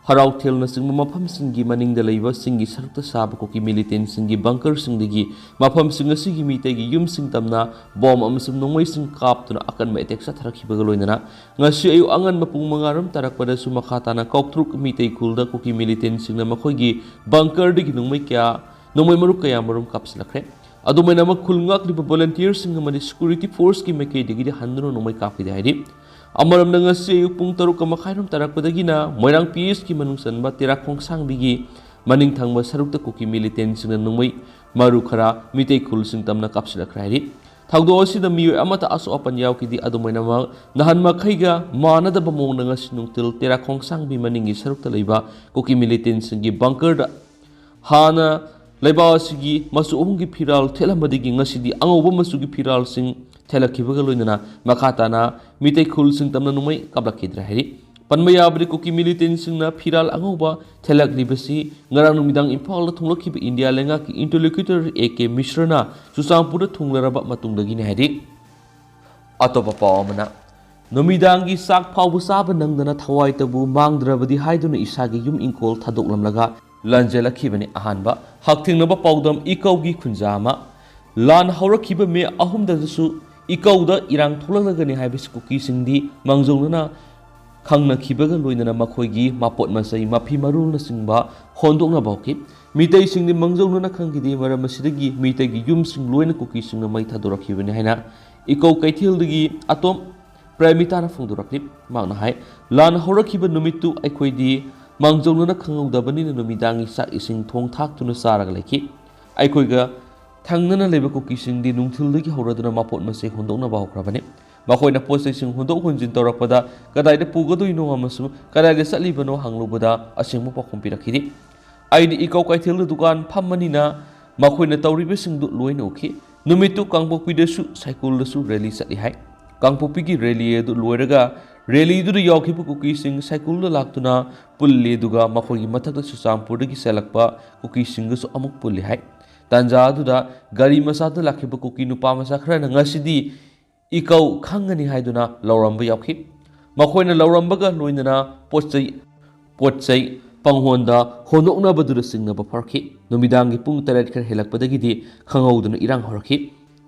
ꯍꯔꯥꯎꯊꯦꯜꯅꯆꯤꯡꯕ ꯃꯐꯝꯁꯤꯡꯒꯤ ꯃꯅꯤꯡꯗ ꯂꯩꯕ ꯆꯤꯡꯒꯤ ꯁꯔꯨꯛꯇ ꯁꯥꯕ ꯀꯨꯀꯤ militantꯁꯤꯡꯒꯤ bunkerꯁꯤꯡꯗꯒꯤ ꯃꯐꯝꯁꯤꯡ ꯑꯁꯤꯒꯤ ꯃꯤꯇꯩꯒꯤ ꯌꯨꯝꯁꯤꯡ ꯇꯝꯅ ꯕꯣꯝ ꯑꯃꯁꯨꯡ ꯅꯣꯡꯃꯩꯁꯤꯡ ꯀꯥꯞꯇꯨꯅ ꯑꯀꯟꯕ attack ꯆꯠꯊꯔꯛꯈꯤꯕꯒ ꯂꯣꯏꯅꯅ ꯉꯁꯤ ꯑꯌꯨꯛ ꯑꯉꯟꯕ ꯄꯨꯡ ꯃꯉꯥ ꯔꯣꯝ ꯇꯥꯔꯛꯄꯗꯁꯨ ꯃꯈꯥ ꯇꯥꯅ ꯀꯥꯎꯇ꯭ꯔꯨꯛ ꯃꯤꯇꯩ ꯈꯨꯜꯗ ꯀꯨꯀꯤ militantꯁꯤꯡꯅ ꯃꯈꯣꯏꯒꯤ bunkerꯗꯒꯤ ꯅꯣꯡꯃꯩ ꯀꯌꯥ, ꯅꯣꯡꯃꯩ ꯃꯔꯨ ꯀꯌꯥ ꯃꯔꯨꯝ ꯀꯥꯞꯁꯤꯜꯂꯛꯈ꯭ꯔꯦ꯫ ꯑꯗꯨꯃꯥꯏꯅꯃꯛ ꯈꯨꯜ ꯉꯥꯛꯂꯤꯕ volunteerꯁꯤꯡ ꯑꯃꯗꯤ security forceꯀꯤ ꯃꯥꯏꯀꯩꯗꯒꯤꯗꯤ ꯍꯟꯗꯨꯅ ꯅꯣꯡꯃꯩ ꯀꯥꯞꯈꯤꯗꯦ ꯍꯥꯏꯔꯤ꯫ ꯑꯃꯔꯣꯝꯗ ꯉꯁꯤ ꯑꯌꯨꯛ ꯄꯨꯡ ꯇꯔꯨꯛꯀ ꯃꯈꯥꯏꯔꯣꯝ ꯇꯥꯔꯛꯄꯗꯒꯤꯅ ꯃꯣꯏꯔꯥꯡ PHꯀꯤ ꯃꯅꯨꯡ ꯆꯟꯕ ꯇꯦꯔꯥ ꯈꯣꯡꯁꯥꯡꯕꯤꯒꯤ ꯃꯅꯤꯡ ꯊꯪꯕ ꯁꯔꯨꯛꯇ ꯀꯨꯀꯤ militantꯁꯤꯡꯅ ꯅꯣꯡꯃꯩ ꯃꯔꯨ ꯈꯔ ꯃꯤꯇꯩ ꯈꯨꯜꯁꯤꯡ ꯇꯝꯅ ꯀꯥꯞꯁꯤꯜꯂꯛꯈ꯭ꯔꯦ ꯍꯥꯏꯔꯤ꯫ ꯊꯧꯗꯣꯛ ꯑꯁꯤꯗ ꯃꯤꯑꯣꯏ ꯑꯃꯠꯇ ꯑꯁꯣꯛ ꯑꯄꯟ ꯌꯥꯎꯈꯤꯗꯦ꯫ ꯑꯗꯨꯃꯥꯏꯅꯃꯛ ꯅꯍꯥꯟ ꯃꯈꯩꯒ ꯃꯥꯟꯅꯗꯕ ꯃꯑꯣꯡꯗ ꯉꯁꯤ ꯅꯨꯡꯊꯤꯜ ꯇꯦꯔꯥ ꯈꯣꯡꯁꯥꯡꯕꯤ ꯃꯅꯤꯡꯒꯤ ꯁꯔꯨꯛꯇ ꯂꯩꯕ ꯀꯨꯀꯤ militantꯁꯤꯡꯒꯤ bunkerꯗ ꯍꯥꯟꯅ ꯂꯩꯕꯥꯛ ꯑꯁꯤꯒꯤ ꯃꯆꯨ ꯑꯍꯨꯝꯒꯤ ꯐꯤꯔꯥꯜ ꯊꯦꯠꯂꯝꯕꯗꯒꯤ ꯉꯁꯤꯗꯤ ꯑꯉꯧꯕ ꯃꯆꯨꯒꯤ ꯐꯤꯔꯥꯜꯁꯤꯡ ꯊꯦꯠꯂꯛꯈꯤꯕꯒ ꯂꯣꯏꯅꯅ ꯃꯈꯥ ꯇꯥꯅ ꯃꯤꯇꯩ ꯈꯨꯜꯁꯤꯡ ꯇꯝꯅ ꯅꯣꯡꯃꯩ ꯀꯥꯞꯂꯛꯈꯤꯗ꯭ꯔꯦ ꯍꯥꯏꯔꯤ꯫ ꯄꯟꯕ ꯌꯥꯕꯗꯤ ꯀꯨꯀꯤ militantꯁꯤꯡꯅ ꯐꯤꯔꯥꯜ ꯑꯉꯧꯕ ꯊꯦꯠꯂꯛꯂꯤꯕꯁꯤ ꯉꯔꯥꯡ ꯅꯨꯃꯤꯗꯥꯡ ꯏꯝꯐꯥꯜꯗ ꯊꯨꯡꯂꯛꯈꯤꯕ ꯏꯟꯗꯤꯌꯥ ꯂꯩꯉꯥꯛꯀꯤ interlocutor A K ꯃꯤꯁ꯭ꯔꯅ ꯆꯨꯔꯆꯥꯟꯄꯨꯔꯗ ꯊꯨꯡꯂꯔꯕ ꯃꯇꯨꯡꯗꯒꯤꯅꯤ ꯍꯥꯏꯔꯤ꯫ ꯑꯇꯣꯞꯄ ꯄꯥꯎ ꯑꯃꯅ, ꯅꯨꯃꯤꯗꯥꯡꯒꯤ ꯆꯥꯛ ꯐꯥꯎꯕ ꯆꯥꯕ ꯅꯪꯗꯅ ꯊꯋꯥꯏꯇꯕꯨ ꯃꯥꯡꯗ꯭ꯔꯕꯗꯤ ꯍꯥꯏꯗꯨꯅ ꯏꯁꯥꯒꯤ ꯌꯨꯝ ꯏꯪꯈꯣꯜ ꯊꯥꯗꯣꯛꯂꯝꯂꯒ ꯂꯥꯟꯖꯦꯜꯂꯛꯈꯤꯕꯅꯤ꯫ ꯑꯍꯥꯟꯕ ꯍꯛꯊꯦꯡꯅꯕ ꯄꯥꯎꯗꯝ ꯏꯀꯧꯒꯤ ꯈꯨꯟꯖꯥ ꯑꯃ꯫ ꯂꯥꯟ ꯍꯧꯔꯛꯈꯤꯕ ꯃꯦ ꯑꯍꯨꯝꯗꯁꯨ ꯏꯀꯧꯗ ꯏꯔꯥꯡ ꯊꯣꯛꯂꯛꯂꯒꯅꯤ ꯍꯥꯏꯕꯁꯤ ꯀꯨꯀꯤꯁꯤꯡꯗꯤ ꯃꯥꯡꯖꯧꯅꯅ ꯈꯪꯅꯈꯤꯕꯒ ꯂꯣꯏꯅꯅ ꯃꯈꯣꯏꯒꯤ ꯃꯄꯣꯠ ꯃꯆꯩ, ꯃꯐꯤ ꯃꯔꯣꯜꯅꯆꯤꯡꯕ ꯍꯣꯟꯗꯣꯛꯅꯕ ꯍꯧꯈꯤ꯫ ꯃꯤꯇꯩꯁꯤꯡꯗꯤ ꯃꯥꯡꯖꯧꯅꯅ ꯈꯪꯈꯤꯗꯦ꯫ ꯃꯔꯝ ꯑꯁꯤꯗꯒꯤ ꯃꯤꯇꯩꯒꯤ ꯌꯨꯝꯁꯤꯡ ꯂꯣꯏꯅ ꯀꯨꯀꯤꯁꯤꯡꯅ ꯃꯩ ꯊꯥꯗꯣꯔꯛꯈꯤꯕꯅꯤ ꯍꯥꯏꯅ ꯏꯀꯧ ꯀꯩꯊꯦꯜꯗꯒꯤ ꯑꯇꯣꯝ ꯄ꯭ꯔꯦꯃꯤꯇꯥꯅ ꯐꯣꯡꯗꯣꯔꯛꯂꯤ꯫ ꯃꯍꯥꯛꯅ ꯍꯥꯏ, ꯂꯥꯟ ꯍꯧꯔꯛꯈꯤꯕ ꯅꯨꯃꯤꯠꯇꯨ ꯑꯩꯈꯣꯏꯗꯤ ꯃꯥꯡꯖꯧꯅꯅ ꯈꯪꯍꯧꯗꯕꯅꯤꯅ ꯅꯨꯃꯤꯗꯥꯡꯒꯤ ꯆꯥꯛ ꯏꯁꯤꯡ ꯊꯣꯡ ꯊꯥꯛꯇꯨꯅ ꯆꯥꯔꯒ ꯂꯩꯈꯤ꯫ ꯑꯩꯈꯣꯏꯒ ꯊꯪꯅꯅ ꯂꯩꯕ ꯀꯨꯀꯤꯁꯤꯡꯗꯤ ꯅꯨꯡꯊꯤꯜꯗꯒꯤ ꯍꯧꯔꯗꯨꯅ ꯃꯄꯣꯠ ꯃꯆꯩ ꯍꯣꯟꯗꯣꯛꯅꯕ ꯍꯧꯈ꯭ꯔꯕꯅꯤ꯫ ꯃꯈꯣꯏꯅ ꯄꯣꯠ ꯆꯩꯁꯤꯡ ꯍꯣꯟꯗꯣꯛ ꯍꯣꯟꯖꯤꯟ ꯇꯧꯔꯛꯄꯗ ꯀꯗꯥꯏꯗ ꯄꯨꯒꯗꯣꯏꯅꯣ ꯑꯃꯁꯨꯡ ꯀꯗꯥꯏꯗ ꯆꯠꯂꯤꯕꯅꯣ ꯍꯪꯂꯨꯕꯗ ꯑꯁꯦꯡꯕ ꯄꯥꯎꯈꯨꯝ ꯄꯤꯔꯛꯈꯤꯗꯦ꯫ ꯑꯩꯗꯤ ꯏꯀꯧ ꯀꯩꯊꯦꯜꯗ ꯗꯨꯀꯥꯟ ꯐꯝꯕꯅꯤꯅ ꯃꯈꯣꯏꯅ ꯇꯧꯔꯤꯕꯁꯤꯡꯗꯨ ꯂꯣꯏꯅ ꯎꯈꯤ꯫ ꯅꯨꯃꯤꯠꯇꯨ ꯀꯥꯡꯄꯣꯛꯄꯤꯗꯁꯨ ꯁꯥꯏꯀꯨꯜꯗꯁꯨ rally ꯆꯠꯂꯤ ꯍꯥꯏ꯫ ꯀꯥꯡꯄꯣꯛꯄꯤꯒꯤ rally ꯑꯗꯨ ꯂꯣꯏꯔꯒ rallyꯗꯨꯗ ꯌꯥꯎꯈꯤꯕ ꯀꯨꯀꯤꯁꯤꯡ ꯁꯥꯏꯀꯨꯜꯗ ꯂꯥꯛꯇꯨꯅ ꯄꯨꯜꯂꯤ, ꯑꯗꯨꯒ ꯃꯈꯣꯏꯒꯤ ꯃꯊꯛꯇ ꯆꯨꯔꯆꯥꯟꯄꯨꯔꯗꯒꯤ ꯆꯦꯜꯂꯛꯄ ꯀꯨꯀꯤꯁꯤꯡꯒꯁꯨ ꯑꯃꯨꯛ ꯄꯨꯜꯂꯤ ꯍꯥꯏ꯫ ꯇꯥꯟꯖꯥ ꯑꯗꯨꯗ ꯒꯥꯔꯤ ꯃꯆꯥꯗ ꯂꯥꯛꯈꯤꯕ ꯀꯨꯀꯤ ꯅꯨꯄꯥ ꯃꯆꯥ ꯈꯔꯅ ꯉꯁꯤꯗꯤ ꯏꯀꯧ ꯈꯪꯒꯅꯤ ꯍꯥꯏꯗꯨꯅ ꯂꯥꯎꯔꯝꯕ ꯌꯥꯎꯈꯤ꯫ ꯃꯈꯣꯏꯅ ꯂꯥꯎꯔꯝꯕꯒ ꯂꯣꯏꯅꯅ ꯄꯣꯠ ꯆꯩ, ꯄꯣꯠ ꯆꯩ ꯄꯪꯍꯣꯟꯗ ꯍꯣꯟꯗꯣꯛꯅꯕꯗꯨꯗ ꯆꯤꯡꯅꯕ ꯐꯥꯎꯔꯛꯈꯤ꯫ ꯅꯨꯃꯤꯗꯥꯡꯒꯤ ꯄꯨꯡ ꯇꯔꯦꯠ ꯈꯔ ꯍꯦꯜꯂꯛꯄꯗꯒꯤꯗꯤ ꯈꯪꯍꯧꯗꯅ ꯏꯔꯥꯡ ꯍꯧꯔꯛꯈꯤ꯫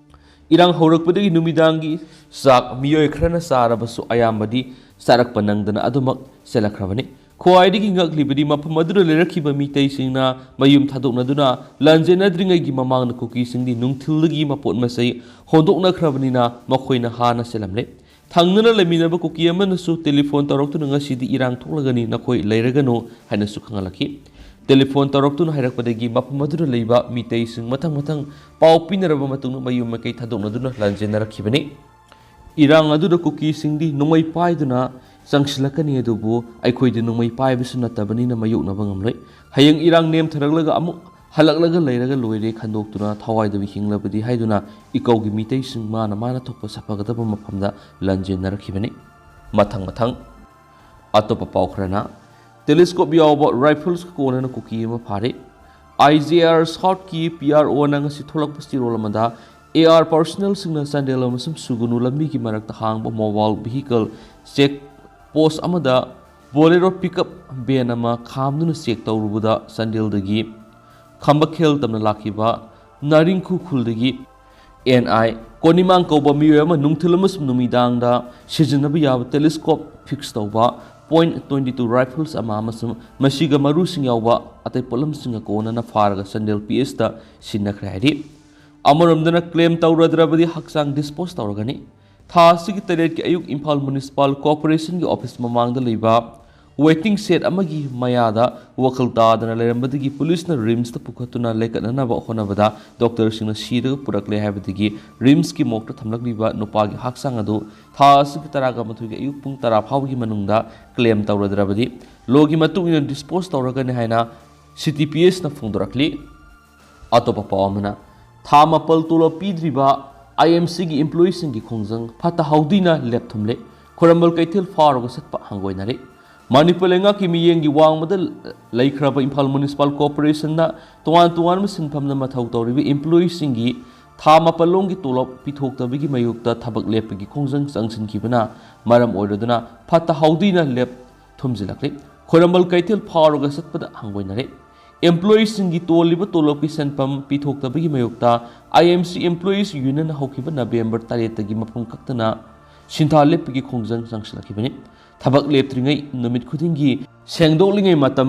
ꯏꯔꯥꯡ ꯍꯧꯔꯛꯄꯗꯒꯤ ꯅꯨꯃꯤꯗꯥꯡꯒꯤ ꯆꯥꯛ ꯃꯤꯑꯣꯏ ꯈꯔꯅ ꯆꯥꯔꯕꯁꯨ ꯑꯌꯥꯝꯕꯗꯤ ꯆꯥꯔꯛꯄ ꯅꯪꯗꯅ ꯑꯗꯨꯃꯛ ꯆꯦꯜꯂꯛꯈ꯭ꯔꯕꯅꯤ꯫ ꯈ꯭ꯋꯥꯏꯗꯒꯤ ꯉꯛꯂꯤꯕꯗꯤ ꯃꯐꯝ ꯑꯗꯨꯗ ꯂꯩꯔꯛꯈꯤꯕ ꯃꯤꯇꯩꯁꯤꯡꯅ ꯃꯌꯨꯝ ꯊꯥꯗꯣꯛꯅꯗꯨꯅ ꯂꯥꯟꯖꯦꯟꯅꯗ꯭ꯔꯤꯉꯩꯒꯤ ꯃꯃꯥꯡꯗ ꯀꯨꯀꯤꯁꯤꯡꯗꯤ ꯅꯨꯡꯊꯤꯜꯗꯒꯤ ꯃꯄꯣꯠ ꯃꯆꯩ ꯍꯣꯟꯗꯣꯛꯅꯈ꯭ꯔꯕꯅꯤꯅ ꯃꯈꯣꯏꯅ ꯍꯥꯟꯅ ꯆꯦꯜꯂꯝꯂꯦ꯫ ꯊꯪꯅꯅ ꯂꯩꯃꯤꯟꯅꯕ ꯀꯨꯀꯤ ꯑꯃꯅꯁꯨ ꯇꯦꯂꯤꯐꯣꯟ ꯇꯧꯔꯛꯇꯨꯅ "ꯉꯁꯤꯗꯤ ꯏꯔꯥꯡ ꯊꯣꯛꯂꯒꯅꯤ, ꯅꯈꯣꯏ ꯂꯩꯔꯒꯅꯨ" ꯍꯥꯏꯅꯁꯨ ꯈꯪꯍꯜꯂꯛꯈꯤ꯫ ꯇꯦꯂꯤꯐꯣꯟ ꯇꯧꯔꯛꯇꯨꯅ ꯍꯥꯏꯔꯛꯄꯗꯒꯤ ꯃꯐꯝ ꯑꯗꯨꯗ ꯂꯩꯕ ꯃꯤꯇꯩꯁꯤꯡ ꯃꯊꯪ ꯃꯊꯪ ꯄꯥꯎ ꯄꯤꯅꯔꯕ ꯃꯇꯨꯡꯗ ꯃꯌꯨꯝ ꯃꯀꯩ ꯊꯥꯗꯣꯛꯅꯗꯨꯅ ꯂꯥꯟꯖꯦꯟꯅꯔꯛꯈꯤꯕꯅꯤ꯫ ꯏꯔꯥꯡ ꯑꯗꯨꯗ ꯀꯨꯀꯤꯁꯤꯡꯗꯤ ꯅꯣꯡꯃꯩ ꯄꯥꯏꯗꯨꯅ ꯆꯪꯁꯤꯜꯂꯛꯀꯅꯤ, ꯑꯗꯨꯕꯨ ꯑꯩꯈꯣꯏꯗꯤ ꯅꯣꯡꯃꯩ ꯄꯥꯏꯕꯁꯨ ꯅꯠꯇꯕꯅꯤꯅ ꯃꯥꯌꯣꯛꯅꯕ ꯉꯝꯂꯣꯏ꯫ ꯍꯌꯦꯡ ꯏꯔꯥꯡ ꯅꯦꯝꯊꯔꯛꯂꯒ ꯑꯃꯨꯛ ꯍꯜꯂꯛꯂꯒ ꯂꯩꯔꯒ ꯂꯣꯏꯔꯦ, ꯈꯟꯗꯣꯛꯇꯨꯅ ꯊꯋꯥꯏꯗꯕꯨ ꯍꯤꯡꯂꯕꯗꯤ ꯍꯥꯏꯗꯨꯅ ꯏꯀꯧꯒꯤ ꯃꯤꯇꯩꯁꯤꯡ ꯃꯥꯅ ꯃꯥꯅ ꯊꯣꯛꯄ ꯁꯥꯐꯒꯗꯕ ꯃꯐꯝꯗ ꯂꯥꯟꯖꯦꯟꯅꯔꯛꯈꯤꯕꯅꯤ꯫ ꯃꯊꯪ ꯃꯊꯪ ꯑꯇꯣꯞꯄ ꯄꯥꯎ ꯈꯔꯅ ꯇꯦꯂꯤꯁꯀꯣꯞ ꯌꯥꯎꯕ ꯔꯥꯏꯐꯜꯁꯀ ꯀꯣꯟꯅꯅ ꯀꯨꯀꯤ ꯑꯃ ꯐꯥꯔꯦ꯫ ꯑꯥꯏ ꯖꯦ ꯑꯥꯔ ꯁꯥꯎꯠꯀꯤ ꯄꯤ ꯑꯥꯔ ꯑꯣꯅ ꯉꯁꯤ ꯊꯣꯛꯂꯛꯄ ꯆꯦꯔꯣꯜ ꯑꯃꯗ ꯑꯦ ꯑꯥꯔ ꯄꯥꯔꯁꯣꯅꯦꯜꯁꯤꯡꯅ ꯆꯥꯟꯗꯦꯜ ꯑꯃꯁꯨꯡ ꯁꯨꯒꯨꯅꯨ ꯂꯝꯕꯤꯒꯤ ꯃꯔꯛꯇ ꯍꯥꯡꯕ ꯃꯣꯕꯥꯏꯜ ꯚꯤꯍꯤꯀꯜ ꯆꯦꯛ ꯄꯣꯁ ꯑꯃꯗ ꯕꯣꯂꯦꯔꯣ ꯄꯤꯛꯑꯞ ꯚꯦꯟ ꯑꯃ ꯈꯥꯝꯗꯨꯅ ꯆꯦꯛ ꯇꯧꯔꯨꯕꯗ ꯆꯥꯟꯗꯦꯜꯗꯒꯤ ꯈꯝꯕꯈꯦꯜ ꯇꯝꯅ ꯂꯥꯛꯈꯤꯕ ꯅꯥꯔꯤꯡꯈꯨ ꯈꯨꯜꯗꯒꯤ ꯑꯦꯟ ꯑꯥꯏ ꯀꯣꯅꯤꯃꯥꯡ ꯀꯧꯕ ꯃꯤꯑꯣꯏ ꯑꯃ ꯅꯨꯡꯊꯤꯜ ꯑꯃꯁꯨꯡ ꯅꯨꯃꯤꯗꯥꯡꯗ ꯁꯤꯖꯤꯟꯅꯕ ꯌꯥꯕ ꯇꯦꯂꯤꯁꯀꯣꯞ ꯐꯤꯛꯁ ꯇꯧꯕ ꯄꯣꯏꯟ ꯇ꯭ꯋꯦꯟꯇꯤ ꯇꯨ ꯔꯥꯏꯐꯜꯁ ꯑꯃ ꯑꯃꯁꯨꯡ ꯃꯁꯤꯒ ꯃꯔꯨꯁꯤꯡ ꯌꯥꯎꯕ ꯑꯇꯩ ꯄꯣꯠꯂꯝꯁꯤꯡꯒ ꯀꯣꯟꯅꯅ ꯐꯥꯔꯒ ꯆꯥꯟꯗꯦꯜ ꯄꯤ ꯑꯦꯁꯇ ꯁꯤꯟꯅꯈ꯭ꯔꯦ ꯍꯥꯏꯔꯤ꯫ ꯑꯃꯔꯣꯝꯗꯅ ꯀ꯭ꯂꯦꯝ ꯇꯧꯔꯗ꯭ꯔꯕꯗꯤ ꯍꯛꯆꯥꯡ ꯗꯤꯁꯄꯣꯁ ꯇꯧꯔꯒꯅꯤ꯫ ꯊꯥ ꯑꯁꯤꯒꯤ ꯇꯔꯦꯠꯀꯤ ꯑꯌꯨꯛ ꯏꯝꯐꯥꯜ ꯃ꯭ꯌꯨꯅꯤꯁꯤꯄꯥꯜ ꯀꯣꯔꯄꯣꯔꯦꯁꯟꯒꯤ ꯑꯣꯐꯤꯁ ꯃꯃꯥꯡꯗ ꯂꯩꯕ ꯋꯦꯇꯤꯡ ꯁꯦꯠ ꯑꯃꯒꯤ ꯃꯌꯥꯗ ꯋꯥꯈꯜ ꯇꯥꯗꯅ ꯂꯩꯔꯝꯕꯗꯒꯤ ꯄꯨꯂꯤꯁꯅ ꯔꯤꯝꯁꯇ ꯄꯨꯈꯠꯇꯨꯅ ꯂꯩꯈꯠꯅꯅꯕ ꯍꯣꯠꯅꯕꯗ ꯗꯣꯛꯇꯔꯁꯤꯡꯅ ꯁꯤꯔꯒ ꯄꯨꯔꯛꯂꯦ ꯍꯥꯏꯕꯗꯒꯤ ꯔꯤꯝꯁꯀꯤ ꯃꯣꯔꯒꯇ ꯊꯝꯂꯛꯂꯤꯕ ꯅꯨꯄꯥꯒꯤ ꯍꯛꯆꯥꯡ ꯑꯗꯨ ꯊꯥ ꯑꯁꯤꯒꯤ ꯇꯔꯥꯒ ꯃꯥꯊꯣꯏꯒꯤ ꯑꯌꯨꯛ ꯄꯨꯡ ꯇꯔꯥ ꯐꯥꯎꯕꯒꯤ ꯃꯅꯨꯡꯗ ꯀ꯭ꯂꯦꯝ ꯇꯧꯔꯗ꯭ꯔꯕꯗꯤ ꯂꯣꯒꯤ ꯃꯇꯨꯡ ꯏꯟꯅ ꯗꯤꯁꯄꯣꯁ ꯇꯧꯔꯒꯅꯤ ꯍꯥꯏꯅ ꯁꯤꯇꯤ ꯄꯤ ꯑꯦꯁꯅ ꯐꯣꯡꯗꯣꯔꯛꯂꯤ꯫ ꯑꯇꯣꯞꯄ ꯄꯥꯎ ꯑꯃꯅ, ꯊꯥ ꯃꯥꯄꯜ ꯇꯣꯂꯣꯞ ꯄꯤꯗ꯭ꯔꯤꯕ ꯑꯥꯏ ꯑꯦꯝ ꯁꯤꯒꯤ ꯏꯝꯄ꯭ꯂꯣꯌꯤꯁꯤꯡꯒꯤ ꯈꯣꯡꯖꯪ ꯐꯠꯇ ꯍꯥꯎꯗꯤꯅ ꯂꯦꯞꯊꯨꯝꯂꯦ꯫ ꯈꯣꯏꯔꯝꯕꯜ ꯀꯩꯊꯦꯜ ꯐꯥꯎꯔꯒ ꯆꯠꯄ ꯍꯪꯒꯣꯏꯅꯔꯦ꯫ ꯃꯅꯤꯄꯨꯔ ꯂꯩꯉꯥꯛꯀꯤ ꯃꯤꯠꯌꯦꯡꯒꯤ ꯋꯥꯡꯃꯗ ꯂꯩꯈ꯭ꯔꯕ ꯏꯝꯐꯥꯜ ꯃ꯭ꯌꯨꯅꯤꯁꯤꯄꯥꯜ ꯀꯣꯔꯄꯣꯔꯦꯁꯟꯗ ꯇꯣꯉꯥꯟ ꯇꯣꯉꯥꯟꯕ ꯁꯤꯟꯐꯝꯗ ꯃꯊꯧ ꯇꯧꯔꯤꯕ ꯏꯝꯄ꯭ꯂꯣꯌꯤꯁꯤꯡꯒꯤ ꯊꯥ ꯃꯥꯄꯜ ꯂꯣꯝꯒꯤ ꯇꯣꯂꯣꯞ ꯄꯤꯊꯣꯛꯇꯕꯒꯤ ꯃꯥꯌꯣꯛꯇ ꯊꯕꯛ ꯂꯦꯞꯄꯒꯤ ꯈꯣꯡꯖꯪ ꯆꯪꯁꯤꯟꯈꯤꯕꯅ ꯃꯔꯝ ꯑꯣꯏꯔꯗꯨꯅ ꯐꯠꯇ ꯍꯥꯎꯗꯤꯅ ꯂꯦꯞ ꯊꯨꯝꯖꯤꯜꯂꯛꯂꯦ꯫ ꯈꯣꯏꯔꯝꯕꯜ ꯀꯩꯊꯦꯜ ꯐꯥꯎꯔꯒ ꯆꯠꯄꯗ ꯍꯪꯒꯣꯏꯅꯔꯦ꯫ ꯏꯝꯄ꯭ꯂꯣꯌꯤꯁꯤꯡꯒꯤ ꯇꯣꯜꯂꯤꯕ ꯇꯣꯂꯣꯞꯀꯤ ꯁꯦꯟꯐꯝ ꯄꯤꯊꯣꯛꯇꯕꯒꯤ ꯃꯥꯌꯣꯛꯇ ꯑꯥꯏ ꯑꯦꯝ ꯁꯤ ꯏꯝꯄ꯭ꯂꯣꯌꯤꯁ ꯌꯨꯅꯤꯌꯟꯅ ꯍꯧꯈꯤꯕ ꯅꯕꯦꯝꯕꯔ ꯇꯔꯦꯠꯇꯒꯤ ꯃꯐꯝ ꯀꯛꯇꯅ ꯁꯤꯟꯊꯥ ꯂꯦꯞꯄꯒꯤ ꯈꯣꯡꯖꯪ ꯆꯪꯁꯤꯜꯂꯛꯈꯤꯕꯅꯤ꯫ ꯊꯕꯛ ꯂꯦꯞꯇ꯭ꯔꯤꯉꯩ ꯅꯨꯃꯤꯠ ꯈꯨꯗꯤꯡꯒꯤ ꯁꯦꯡꯗꯣꯛꯂꯤꯉꯩ ꯃꯇꯝ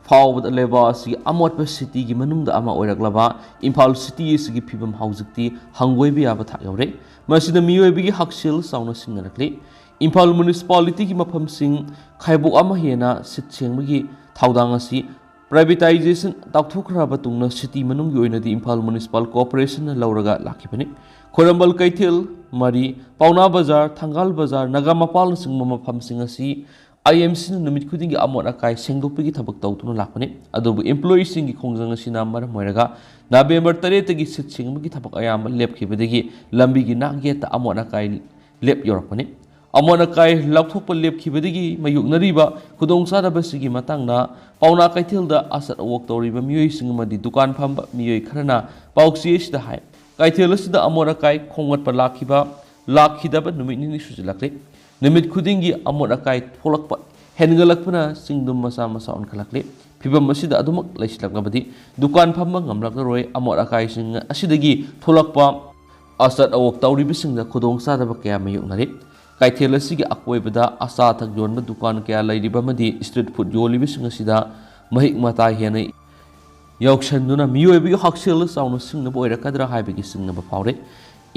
ꯐꯥꯎꯕꯗ ꯂꯩꯕꯥꯛ ꯑꯁꯤꯒꯤ ꯑꯃꯣꯠꯄ ꯁꯤꯇꯤꯒꯤ ꯃꯅꯨꯡꯗ ꯑꯃ ꯑꯣꯏꯔꯛꯂꯕ ꯏꯝꯐꯥꯜ ꯁꯤꯇꯤ ꯑꯁꯤꯒꯤ ꯐꯤꯕꯝ ꯍꯧꯖꯤꯛꯇꯤ ꯍꯪꯒꯣꯏꯕ ꯌꯥꯕ ꯊꯥꯛ ꯌꯧꯔꯦ꯫ ꯃꯁꯤꯅ ꯃꯤꯑꯣꯏꯕꯒꯤ ꯍꯛꯁꯦꯜ ꯆꯥꯎꯅ ꯁꯤꯡꯅꯔꯛꯂꯤ꯫ ꯏꯝꯐꯥꯜ ꯃ꯭ꯌꯨꯅꯤꯁꯤꯄꯥꯂꯤꯇꯤꯒꯤ ꯃꯐꯝꯁꯤꯡ ꯈꯥꯏꯕꯣꯛ ꯑꯃ ꯍꯦꯟꯅ ꯁꯤꯠ ꯁꯦꯡꯕꯒꯤ ꯊꯧꯗꯥꯡ ꯑꯁꯤ ꯄ꯭ꯔꯥꯏꯚꯦꯇꯥꯏꯖꯦꯁꯟ ꯇꯧꯊꯣꯛꯈ꯭ꯔꯕ ꯇꯨꯡꯗ ꯁꯤꯇꯤ ꯃꯅꯨꯡꯒꯤ ꯑꯣꯏꯅꯗꯤ ꯏꯝꯐꯥꯜ ꯃ꯭ꯌꯨꯅꯤꯁꯤꯄꯥꯜ ꯀꯣꯔꯄꯣꯔꯦꯁꯟꯅ ꯂꯧꯔꯒ ꯂꯥꯛꯈꯤꯕꯅꯤ꯫ ꯈ꯭ꯋꯥꯏꯔꯝꯕꯟ ꯀꯩꯊꯦꯜ, ꯃꯔꯤ, ꯄꯥꯎꯅꯥ ꯕꯖꯥꯔ, ꯊꯪꯒꯥꯜ ꯕꯖꯥꯔ, ꯅꯥꯒꯥꯃꯄꯥꯜꯅꯆꯤꯡꯕ ꯃꯐꯝꯁꯤꯡ ꯑꯁꯤ ꯑꯥꯏ ꯑꯦꯝ ꯁꯤꯅ ꯅꯨꯃꯤꯠ ꯈꯨꯗꯤꯡꯒꯤ ꯑꯃꯣꯠ ꯑꯀꯥꯏ ꯁꯦꯡꯗꯣꯛꯄꯒꯤ ꯊꯕꯛ ꯇꯧꯗꯨꯅ ꯂꯥꯛꯄꯅꯤ꯫ ꯑꯗꯨꯕꯨ employeeꯁꯤꯡꯒꯤ ꯈꯣꯡꯖꯪ ꯑꯁꯤꯅ ꯃꯔꯝ ꯑꯣꯏꯔꯒ ꯅꯕꯦꯝꯕꯔ ꯇꯔꯦꯠꯇꯒꯤ ꯁꯤꯠ ꯁꯦꯡꯕꯒꯤ ꯊꯕꯛ ꯑꯌꯥꯝꯕ ꯂꯦꯞꯈꯤꯕꯗꯒꯤ ꯂꯝꯕꯤꯒꯤ ꯅꯥꯛ ꯌꯦꯠꯇ ꯑꯃꯣꯠ ꯑꯀꯥꯏ ꯂꯦꯞ ꯌꯧꯔꯛꯄꯅꯤ꯫ ꯑꯃꯣꯠ ꯑꯀꯥꯏ ꯂꯧꯊꯣꯛꯄ ꯂꯦꯞꯈꯤꯕꯗꯒꯤ ꯃꯥꯌꯣꯛꯅꯔꯤꯕ ꯈꯨꯗꯣꯡꯆꯥꯗꯕꯁꯤꯒꯤ ꯃꯇꯥꯡꯗ ꯄꯥꯎꯅꯥ ꯀꯩꯊꯦꯜꯗ ꯑꯆꯠ ꯑꯋꯣꯛ ꯇꯧꯔꯤꯕ ꯃꯤꯑꯣꯏꯁꯤꯡ ꯑꯃꯗꯤ ꯗꯨꯀꯥꯟ ꯐꯝꯕ ꯃꯤꯑꯣꯏ ꯈꯔꯅ ꯄꯥꯎꯆꯦ ꯑꯁꯤꯗ ꯍꯥꯏ, ꯀꯩꯊꯦꯜ ꯑꯁꯤꯗ ꯑꯃꯣꯠ ꯑꯀꯥꯏ ꯈꯣꯝꯒꯠꯄ ꯂꯥꯛꯈꯤꯕ, ꯂꯥꯛꯈꯤꯗꯕ ꯅꯨꯃꯤꯠ ꯅꯤꯅꯤ ꯁꯨꯖꯤꯜꯂꯛꯂꯦ꯫ ꯅꯨꯃꯤꯠ ꯈꯨꯗꯤꯡꯒꯤ ꯑꯃꯣꯠ ꯑꯀꯥꯏ ꯊꯣꯛꯂꯛꯄ ꯍꯦꯟꯒꯠꯂꯛꯄꯅ ꯆꯤꯡꯗꯨꯝ ꯃꯆꯥ ꯃꯆꯥ ꯑꯣꯟꯈꯠꯂꯛꯂꯦ꯫ ꯐꯤꯕꯝ ꯑꯁꯤꯗ ꯑꯗꯨꯃꯛ ꯂꯩꯁꯤꯜꯂꯛꯂꯕꯗꯤ ꯗꯨꯀꯥꯟ ꯐꯝꯕ ꯉꯝꯂꯛꯂꯔꯣꯏ꯫ ꯑꯃꯣꯠ ꯑꯀꯥꯏꯁꯤꯡ ꯑꯁꯤꯗꯒꯤ ꯊꯣꯛꯂꯛꯄ ꯑꯆꯠ ꯑꯋꯣꯛ ꯇꯧꯔꯤꯕꯁꯤꯡꯗ ꯈꯨꯗꯣꯡꯆꯥꯗꯕ ꯀꯌꯥ ꯃꯥꯌꯣꯛꯅꯔꯤ꯫ ꯀꯩꯊꯦꯜ ꯑꯁꯤꯒꯤ ꯑꯀꯣꯏꯕꯗ ꯑꯆꯥ ꯑꯊꯛ ꯌꯣꯟꯕ ꯗꯨꯀꯥꯟ ꯀꯌꯥ ꯂꯩꯔꯤꯕ ꯑꯃꯗꯤ street food ꯌꯣꯜꯂꯤꯕꯁꯤꯡ ꯑꯁꯤꯗ ꯃꯍꯤꯛ ꯃꯇꯥꯏ ꯍꯦꯟꯅ ꯌꯥꯎꯁꯟꯗꯨꯅ ꯃꯤꯑꯣꯏꯕꯒꯤ ꯍꯛꯁꯦꯜꯗ ꯆꯥꯎꯅ ꯁꯤꯡꯅꯕ ꯑꯣꯏꯔꯛꯀꯗ꯭ꯔꯥ ꯍꯥꯏꯕꯒꯤ ꯆꯤꯡꯅꯕ ꯐꯥꯎꯔꯦ꯫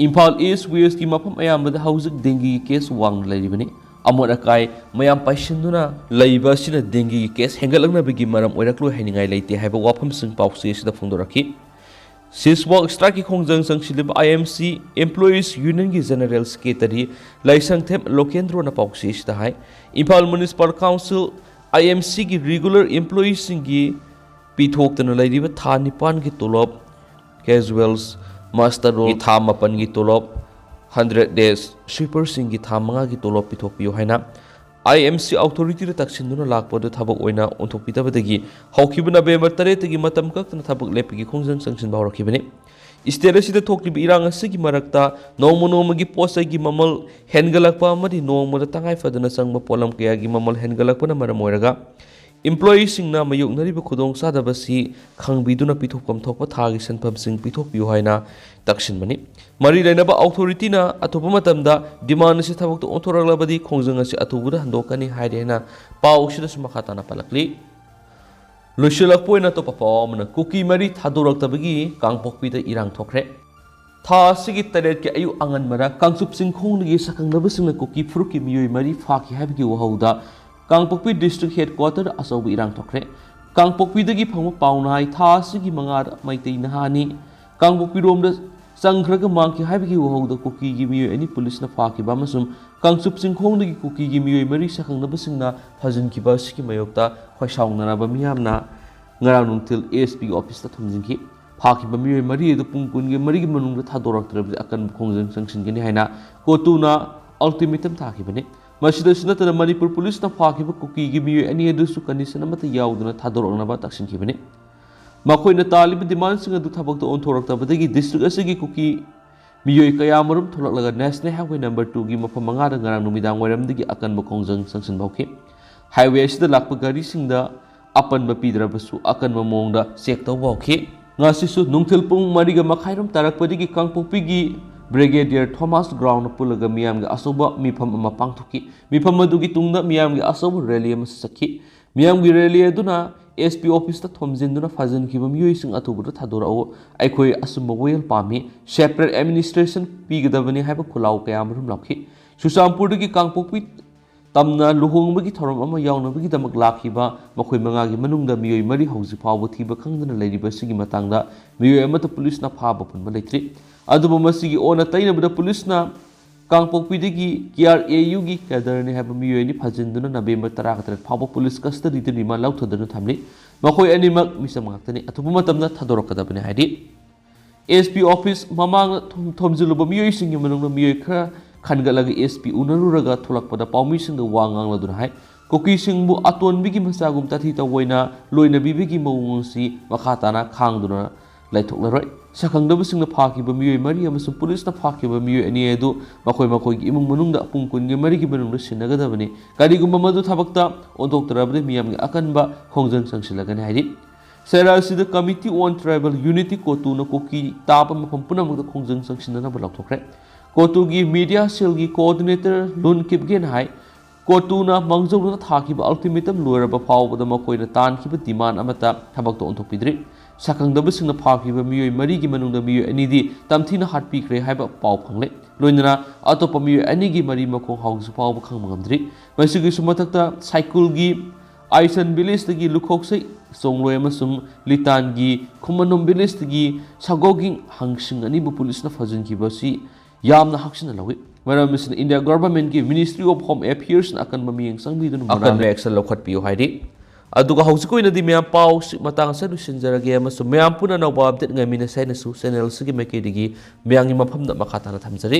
ꯏꯝꯐꯥꯜ East Westꯀꯤ ꯃꯐꯝ ꯑꯌꯥꯝꯕꯗ ꯍꯧꯖꯤꯛ dengueꯒꯤ case ꯋꯥꯡꯅ ꯂꯩꯔꯤꯕꯅꯤ꯫ ꯑꯃꯣꯠ ꯑꯀꯥꯏ ꯃꯌꯥꯝ ꯄꯥꯏꯁꯤꯟꯗꯨꯅ ꯂꯩꯕ ꯑꯁꯤꯅ dengueꯒꯤ case ꯍꯦꯟꯒꯠꯂꯛꯅꯕꯒꯤ ꯃꯔꯝ ꯑꯣꯏꯔꯛꯂꯣꯏ ꯍꯥꯏꯅꯤꯡꯉꯥꯏ ꯂꯩꯇꯦ ꯍꯥꯏꯕ ꯋꯥꯐꯝꯁꯤꯡ ꯄꯥꯎꯆꯦ ꯑꯁꯤꯗ ꯐꯣꯡꯗꯣꯔꯛꯈꯤ꯫ Ceasewalk strikeꯀꯤ ꯈꯣꯡꯖꯪ ꯆꯪꯁꯤꯜꯂꯤꯕ ꯑꯥꯏ ꯑꯦꯝ ꯁꯤ Employees Unionꯒꯤ General Secretary ꯂꯥꯏꯁꯪꯊꯦꯝ ꯂꯣꯀꯦꯟꯗ꯭ꯔꯣꯅ ꯄꯥꯎꯆꯦ ꯑꯁꯤꯗ ꯍꯥꯏ, Imphal Municipal Council, I M ꯁꯤꯒꯤ regular employeeꯁꯤꯡꯒꯤ ꯄꯤꯊꯣꯛꯇꯅ ꯂꯩꯔꯤꯕ ꯊꯥ ꯅꯤꯄꯥꯟꯒꯤ ꯇꯣꯂꯣꯞ, casuals, muster roll ꯊꯥ ꯃꯥꯄꯟꯒꯤ ꯇꯣꯂꯣꯞ, hundred days sweeperꯁꯤꯡꯒꯤ ꯊꯥ ꯃꯉꯥꯒꯤ ꯇꯣꯂꯣꯞ ꯄꯤꯊꯣꯛꯄꯤꯌꯨ ꯍꯥꯏꯅ ꯑꯥꯏ ꯑꯦꯝ ꯁꯤ authorityꯗ ꯇꯛꯁꯤꯟꯗꯨꯅ ꯂꯥꯛꯄ ꯑꯗꯨ ꯊꯕꯛ ꯑꯣꯏꯅ ꯑꯣꯟꯊꯣꯛꯄꯤꯗꯕꯗꯒꯤ ꯍꯧꯈꯤꯕ ꯅꯕꯦꯝꯕꯔ ꯇꯔꯦꯠꯇꯒꯤ ꯃꯇꯝ ꯀꯛꯇꯅ ꯊꯕꯛ ꯂꯦꯞꯄꯒꯤ ꯈꯣꯡꯖꯪ ꯆꯪꯁꯤꯟꯕ ꯍꯧꯔꯛꯈꯤꯕꯅꯤ꯫ State ꯑꯁꯤꯗ ꯊꯣꯛꯂꯤꯕ ꯏꯔꯥꯡ ꯑꯁꯤꯒꯤ ꯃꯔꯛꯇ ꯅꯣꯡꯃ ꯅꯣꯡꯃꯒꯤ ꯄꯣꯠ ꯆꯩꯒꯤ ꯃꯃꯜ ꯍꯦꯟꯒꯠꯂꯛꯄ ꯑꯃꯗꯤ ꯅꯣꯡꯃꯗ ꯇꯉꯥꯏ ꯐꯗꯅ ꯆꯪꯕ ꯄꯣꯠꯂꯝ ꯀꯌꯥꯒꯤ ꯃꯃꯜ ꯍꯦꯟꯒꯠꯂꯛꯄꯅ ꯃꯔꯝ ꯑꯣꯏꯔꯒ Employeeꯁꯤꯡꯅ ꯃꯥꯌꯣꯛꯅꯔꯤꯕ ꯈꯨꯗꯣꯡꯆꯥꯗꯕꯁꯤ ꯈꯪꯕꯤꯗꯨꯅ ꯄꯤꯊꯣꯛꯐꯝ ꯊꯣꯛꯄ ꯊꯥꯒꯤ ꯁꯦꯟꯐꯝꯁꯤꯡ ꯄꯤꯊꯣꯛꯄꯤꯌꯨ ꯍꯥꯏꯅ ꯇꯛꯁꯤꯟꯕꯅꯤ꯫ ꯃꯔꯤ ꯂꯩꯅꯕ authorityꯅ ꯑꯊꯨꯕ ꯃꯇꯝꯗ demand ꯑꯁꯤ ꯊꯕꯛꯇ ꯑꯣꯟꯊꯣꯔꯛꯂꯕꯗꯤ ꯈꯣꯡꯖꯪ ꯑꯁꯤ ꯑꯊꯨꯕꯗ ꯍꯟꯗꯣꯛꯀꯅꯤ ꯍꯥꯏꯔꯤ ꯍꯥꯏꯅ ꯄꯥꯎ ꯑꯁꯤꯗꯁꯨ ꯃꯈꯥ ꯇꯥꯅ ꯄꯜꯂꯛꯂꯤ꯫ ꯂꯣꯏꯁꯤꯜꯂꯛꯄ ꯑꯣꯏꯅ ꯑꯇꯣꯞꯄ ꯄꯥꯎ ꯑꯃꯅ, ꯀꯨꯀꯤ ꯃꯔꯤ ꯊꯥꯗꯣꯔꯛꯇꯕꯒꯤ ꯀꯥꯡꯄꯣꯛꯄꯤꯗ ꯏꯔꯥꯡ ꯊꯣꯛꯈ꯭ꯔꯦ꯫ ꯊꯥ ꯑꯁꯤꯒꯤ ꯇꯔꯦꯠꯀꯤ ꯑꯌꯨꯛ ꯑꯉꯟꯕꯗ ꯀꯥꯡꯆꯨꯞ ꯆꯤꯡꯈꯣꯡꯗꯒꯤ ꯁꯛꯈꯪꯅꯕꯁꯤꯡꯅ ꯀꯨꯀꯤ ꯐꯨꯔꯨꯞꯀꯤ ꯃꯤꯑꯣꯏ ꯃꯔꯤ ꯐꯥꯈꯤ ꯍꯥꯏꯕꯒꯤ ꯋꯥꯍꯧꯗ ꯀꯥꯡꯄꯣꯛꯄꯤ district headquarterꯗ ꯑꯆꯧꯕ ꯏꯔꯥꯡ ꯊꯣꯛꯈ꯭ꯔꯦ꯫ ꯀꯥꯡꯄꯣꯛꯄꯤꯗꯒꯤ ꯐꯪꯕ ꯄꯥꯎꯅ ꯍꯥꯏ, ꯊꯥ ꯑꯁꯤꯒꯤ ꯃꯉꯥꯗ ꯃꯩꯇꯩ ꯅꯍꯥ ꯑꯅꯤ ꯀꯥꯡꯄꯣꯛꯄꯤꯔꯣꯝꯗ ꯆꯪꯈ꯭ꯔꯒ ꯃꯥꯡꯈꯤ ꯍꯥꯏꯕꯒꯤ ꯋꯥꯍꯧꯗ ꯀꯨꯀꯤꯒꯤ ꯃꯤꯑꯣꯏ ꯑꯅꯤ ꯄꯨꯂꯤꯁꯅ ꯐꯥꯈꯤꯕ ꯑꯃꯁꯨꯡ ꯀꯥꯡꯆꯨꯞ ꯆꯤꯡꯈꯣꯡꯗꯒꯤ ꯀꯨꯀꯤꯒꯤ ꯃꯤꯑꯣꯏ ꯃꯔꯤ ꯁꯛꯈꯪꯅꯕꯁꯤꯡꯅ ꯐꯥꯖꯤꯟꯈꯤꯕ ꯑꯁꯤꯒꯤ ꯃꯥꯌꯣꯛꯇ ꯈꯣꯏꯁꯥꯎꯅꯔꯕ ꯃꯤꯌꯥꯝꯅ ꯉꯔꯥꯡ ꯅꯨꯡꯊꯤꯜ ASPꯒꯤ officeꯇ ꯊꯣꯝꯖꯤꯟꯈꯤ꯫ ꯐꯥꯈꯤꯕ ꯃꯤꯑꯣꯏ ꯃꯔꯤ ꯑꯗꯨ ꯄꯨꯡ ꯀꯨꯟꯒꯤ ꯃꯔꯤꯒꯤ ꯃꯅꯨꯡꯗ ꯊꯥꯗꯣꯔꯛꯇ꯭ꯔꯕꯗꯤ ꯑꯀꯟꯕ ꯈꯣꯡꯖꯪ ꯆꯪꯁꯤꯟꯒꯅꯤ ꯍꯥꯏꯅ ꯀꯣꯇꯨꯅ ultimatum ꯊꯥꯈꯤꯕꯅꯤ꯫ ꯃꯁꯤꯗꯁꯨ ꯅꯠꯇꯅ ꯃꯅꯤꯄꯨꯔ ꯄꯨꯂꯤꯁꯅ ꯐꯥꯈꯤꯕ ꯀꯨꯀꯤꯒꯤ ꯃꯤꯑꯣꯏ ꯑꯅꯤ ꯑꯗꯨꯁꯨ condition ꯑꯃꯠꯇ ꯌꯥꯎꯗꯅ ꯊꯥꯗꯣꯔꯛꯅꯕ ꯇꯛꯁꯤꯟꯈꯤꯕꯅꯤ꯫ ꯃꯈꯣꯏꯅ ꯇꯥꯜꯂꯤꯕ demandꯁꯤꯡ ꯑꯗꯨ ꯊꯕꯛꯇ ꯑꯣꯟꯊꯣꯔꯛꯇꯕꯗꯒꯤ district ꯑꯁꯤꯒꯤ ꯀꯨꯀꯤ ꯃꯤꯑꯣꯏ ꯀꯌꯥꯃꯔꯨꯝ ꯊꯣꯛꯂꯛꯂꯒ National Highway number twoꯒꯤ ꯃꯐꯝ ꯃꯉꯥꯗ ꯉꯔꯥꯡ ꯅꯨꯃꯤꯗꯥꯡ ꯋꯥꯏꯔꯝꯗꯒꯤ ꯑꯀꯟꯕ ꯈꯣꯡꯖꯪ ꯆꯪꯁꯤꯟꯕ ꯍꯧꯈꯤ꯫ Highway ꯑꯁꯤꯗ ꯂꯥꯛꯄ ꯒꯥꯔꯤꯁꯤꯡꯗ ꯑꯄꯟꯕ ꯄꯤꯗ꯭ꯔꯕꯁꯨ ꯑꯀꯟꯕ ꯃꯑꯣꯡꯗ check ꯇꯧꯕ ꯍꯧꯈꯤ꯫ ꯉꯁꯤꯁꯨ ꯅꯨꯡꯊꯤꯜ ꯄꯨꯡ ꯃꯔꯤꯒ ꯃꯈꯥꯏꯔꯣꯝ ꯇꯥꯔꯛꯄꯗꯒꯤ ꯀꯥꯡꯄꯣꯛꯄꯤꯒꯤ Brigadier Thomas groundꯗ ꯄꯨꯜꯂꯒ ꯃꯤꯌꯥꯝꯒꯤ ꯑꯆꯧꯕ ꯃꯤꯐꯝ ꯑꯃ ꯄꯥꯡꯊꯣꯛꯈꯤ꯫ ꯃꯤꯐꯝ ꯑꯗꯨꯒꯤ ꯇꯨꯡꯗ ꯃꯤꯌꯥꯝꯒꯤ ꯑꯆꯧꯕ rally ꯑꯃꯁꯨ ꯆꯠꯈꯤ꯫ ꯃꯤꯌꯥꯝꯒꯤ rally ꯑꯗꯨꯅ SP officeꯇ ꯊꯣꯝꯖꯤꯟꯗꯨꯅ ꯐꯥꯖꯤꯟꯈꯤꯕ ꯃꯤꯑꯣꯏꯁꯤꯡ ꯑꯊꯨꯕꯗ ꯊꯥꯗꯣꯔꯛꯎ, ꯑꯩꯈꯣꯏ ꯑꯆꯨꯝꯕ ꯋꯥꯌꯦꯜ ꯄꯥꯝꯃꯤ, separate administration ꯄꯤꯒꯗꯕꯅꯤ ꯍꯥꯏꯕ ꯈꯨꯜꯂꯥꯎ ꯀꯌꯥ ꯑꯃꯔꯣꯝ ꯂꯥꯎꯈꯤ꯫ ꯆꯨꯔꯆꯥꯟꯄꯨꯔꯗꯒꯤ ꯀꯥꯡꯄꯣꯛꯄꯤ ꯇꯝꯅ ꯂꯨꯍꯣꯡꯕꯒꯤ ꯊꯧꯔꯝ ꯑꯃ ꯌꯥꯎꯅꯕꯒꯤꯗꯃꯛ ꯂꯥꯛꯈꯤꯕ ꯃꯈꯣꯏ ꯃꯉꯥꯒꯤ ꯃꯅꯨꯡꯗ ꯃꯤꯑꯣꯏ ꯃꯔꯤ ꯍꯧꯖꯤꯛ ꯐꯥꯎꯕ ꯊꯤꯕ ꯈꯪꯗꯅ ꯂꯩꯔꯤꯕ ꯑꯁꯤꯒꯤ ꯃꯇꯥꯡꯗ ꯃꯤꯑꯣꯏ ꯑꯃꯠꯇ ꯄꯨꯂꯤꯁꯅ ꯐꯥꯕ ꯄꯨꯟꯕ ꯂꯩꯇ꯭ꯔꯤ꯫ ꯑꯗꯨꯕꯨ ꯃꯁꯤꯒꯤ ꯑꯣꯟꯅ ꯇꯩꯅꯕꯗ ꯄꯨꯂꯤꯁꯅ ꯀꯥꯡꯄꯣꯛꯄꯤꯗꯒꯤ KRAUꯒꯤ cadreꯅꯤ ꯍꯥꯏꯕ ꯃꯤꯑꯣꯏ ꯑꯅꯤ ꯐꯥꯖꯤꯟꯗꯨꯅ November ꯇꯔꯥꯇꯔꯦꯠ ꯐꯥꯎꯕ ꯄꯨꯂꯤꯁ custodyꯗ remand ꯂꯧꯊꯗꯨꯅ ꯊꯝꯂꯤ꯫ ꯃꯈꯣꯏ ꯑꯅꯤꯃꯛ ꯃꯤꯆꯝ ꯉꯥꯛꯇꯅꯤ, ꯑꯊꯨꯕ ꯃꯇꯝꯗ ꯊꯥꯗꯣꯔꯛꯀꯗꯕꯅꯤ ꯍꯥꯏꯔꯤ꯫ SP office ꯃꯃꯥꯡꯗ ꯊꯣꯝ-, ꯊꯣꯝꯖꯤꯜꯂꯨꯕ ꯃꯤꯑꯣꯏꯁꯤꯡꯒꯤ ꯃꯅꯨꯡꯗ ꯃꯤꯑꯣꯏ ꯈꯔ ꯈꯟꯒꯠꯂꯒ SP ꯎꯅꯔꯨꯔꯒ ꯊꯣꯛꯂꯛꯄꯗ ꯄꯥꯎꯃꯤꯁꯤꯡꯗ ꯋꯥ ꯉꯥꯡꯂꯗꯨꯅ ꯍꯥꯏ, ꯀꯨꯀꯤꯁꯤꯡꯕꯨ ꯑꯇꯣꯟꯕꯤꯒꯤ ꯃꯆꯥꯒꯨꯝ ꯇꯥꯊꯤ ꯇꯧꯑꯣꯏꯅ ꯂꯣꯏꯅꯕꯤꯕꯒꯤ ꯃꯑꯣꯡ ꯑꯁꯤ ꯃꯈꯥ ꯇꯥꯅ ꯈꯥꯡꯗꯨꯅ ꯂꯩꯊꯣꯛꯂꯔꯣꯏ꯫ ꯁꯛꯈꯪꯗꯕꯁꯤꯡꯅ ꯐꯥꯈꯤꯕ ꯃꯤꯑꯣꯏ ꯃꯔꯤ ꯑꯃꯁꯨꯡ ꯄꯨꯂꯤꯁꯅ ꯐꯥꯈꯤꯕ ꯃꯤꯑꯣꯏ ꯑꯅꯤ ꯑꯗꯨ ꯃꯈꯣꯏ ꯃꯈꯣꯏꯒꯤ ꯏꯃꯨꯡ ꯃꯅꯨꯡꯗ ꯄꯨꯡ ꯀꯨꯟꯒ ꯃꯔꯤꯒꯤ ꯃꯅꯨꯡꯗ ꯁꯤꯟꯅꯒꯗꯕꯅꯤ꯫ ꯀꯔꯤꯒꯨꯝꯕ ꯃꯗꯨ ꯊꯕꯛꯇ ꯑꯣꯟꯊꯣꯛꯇꯔꯕꯗꯤ ꯃꯤꯌꯥꯝꯒꯤ ꯑꯀꯟꯕ ꯈꯣꯡꯖꯪ ꯆꯪꯁꯤꯜꯂꯒꯅꯤ ꯍꯥꯏꯔꯤ꯫ ꯁꯦꯔꯥ ꯑꯁꯤꯗ Committee on Tribal Unity ꯀꯣꯇꯨꯅ ꯀꯨꯀꯤ ꯇꯥꯕ ꯃꯐꯝ ꯄꯨꯝꯅꯃꯛꯇ ꯈꯣꯡꯖꯪ ꯆꯪꯁꯤꯟꯅꯅꯕ ꯂꯥꯎꯊꯣꯛꯈ꯭ꯔꯦ꯫ ꯀꯣꯇꯨꯒꯤ media cellꯒꯤ coordinator ꯂꯨꯟ ꯀꯤꯞꯒꯦꯟ ꯍꯥꯏ, ꯀꯣꯇꯨꯅ ꯃꯥꯡꯖꯧꯅꯅ ꯊꯥꯈꯤꯕ ultimatum ꯂꯣꯏꯔꯕ ꯐꯥꯎꯕꯗ ꯃꯈꯣꯏꯅ ꯇꯥꯟꯈꯤꯕ demand ꯑꯃꯠꯇ ꯊꯕꯛꯇ ꯑꯣꯟꯊꯣꯛꯄꯤꯗ꯭ꯔꯤ꯫ ꯁꯛꯈꯪꯗꯕꯁꯤꯡꯅ ꯐꯥꯈꯤꯕ ꯃꯤꯑꯣꯏ ꯃꯔꯤꯒꯤ ꯃꯅꯨꯡꯗ ꯃꯤꯑꯣꯏ ꯑꯅꯤꯗꯤ ꯇꯝꯊꯤꯅ ꯍꯥꯠꯄꯤꯈ꯭ꯔꯦ ꯍꯥꯏꯕ ꯄꯥꯎ ꯐꯪꯂꯦ꯫ ꯂꯣꯏꯅꯅ ꯑꯇꯣꯞꯄ ꯃꯤꯑꯣꯏ ꯑꯅꯤꯒꯤ ꯃꯔꯤ ꯃꯈꯣꯡ ꯍꯧꯖꯤꯛ ꯐꯥꯎꯕ ꯈꯪꯕ ꯉꯝꯗ꯭ꯔꯤ꯫ ꯃꯁꯤꯒꯤꯁꯨ ꯃꯊꯛꯇ ꯁꯥꯏꯀꯨꯜꯒꯤ ꯑꯥꯏꯁꯟ villageꯇꯒꯤ ꯂꯨꯈꯣꯛꯁꯩ ꯆꯣꯡꯂꯣꯏ ꯑꯃꯁꯨꯡ ꯂꯤꯇꯥꯟꯒꯤ ꯈꯨꯃꯅꯨꯝ villageꯇꯒꯤ ꯁꯒꯣꯒꯤꯡ ꯍꯪꯁꯤꯡ ꯑꯅꯤꯕꯨ ꯄꯨꯂꯤꯁꯅ ꯐꯥꯖꯤꯟꯈꯤꯕ ꯑꯁꯤ ꯌꯥꯝꯅ ꯍꯛꯆꯤꯟꯅ ꯂꯧꯏ꯫ ꯃꯔꯝ ꯑꯁꯤꯅ India governmentꯀꯤ Ministry of Home Affairsꯅ ꯑꯀꯟꯕ ꯃꯤꯠꯌꯦꯡ ꯆꯪꯕꯤꯗꯨꯅ ꯑꯀꯟꯕ action ꯂꯧꯈꯠꯄꯤꯌꯨ ꯍꯥꯏꯔꯤ꯫ ꯑꯗꯨꯒ ꯍꯧꯖꯤꯛꯀꯤ ꯑꯣꯏꯅꯗꯤ ꯃꯌꯥꯝ ꯄꯥꯎ ꯑꯁꯤ ꯃꯇꯥꯡ ꯑꯁꯤꯗ ꯂꯣꯏꯁꯤꯟꯖꯔꯒꯦ ꯑꯃꯁꯨꯡ ꯃꯌꯥꯝ ꯄꯨꯟꯅ ꯑꯅꯧꯕ update ꯉꯥꯏꯃꯤꯟꯅꯁꯦ ꯍꯥꯏꯅꯁꯨ channel ꯑꯁꯤꯒꯤ ꯃꯥꯏꯀꯩꯗꯒꯤ ꯃꯌꯥꯝꯒꯤ ꯃꯐꯝꯗ ꯃꯈꯥ ꯇꯥꯅ ꯊꯝꯖꯔꯤ꯫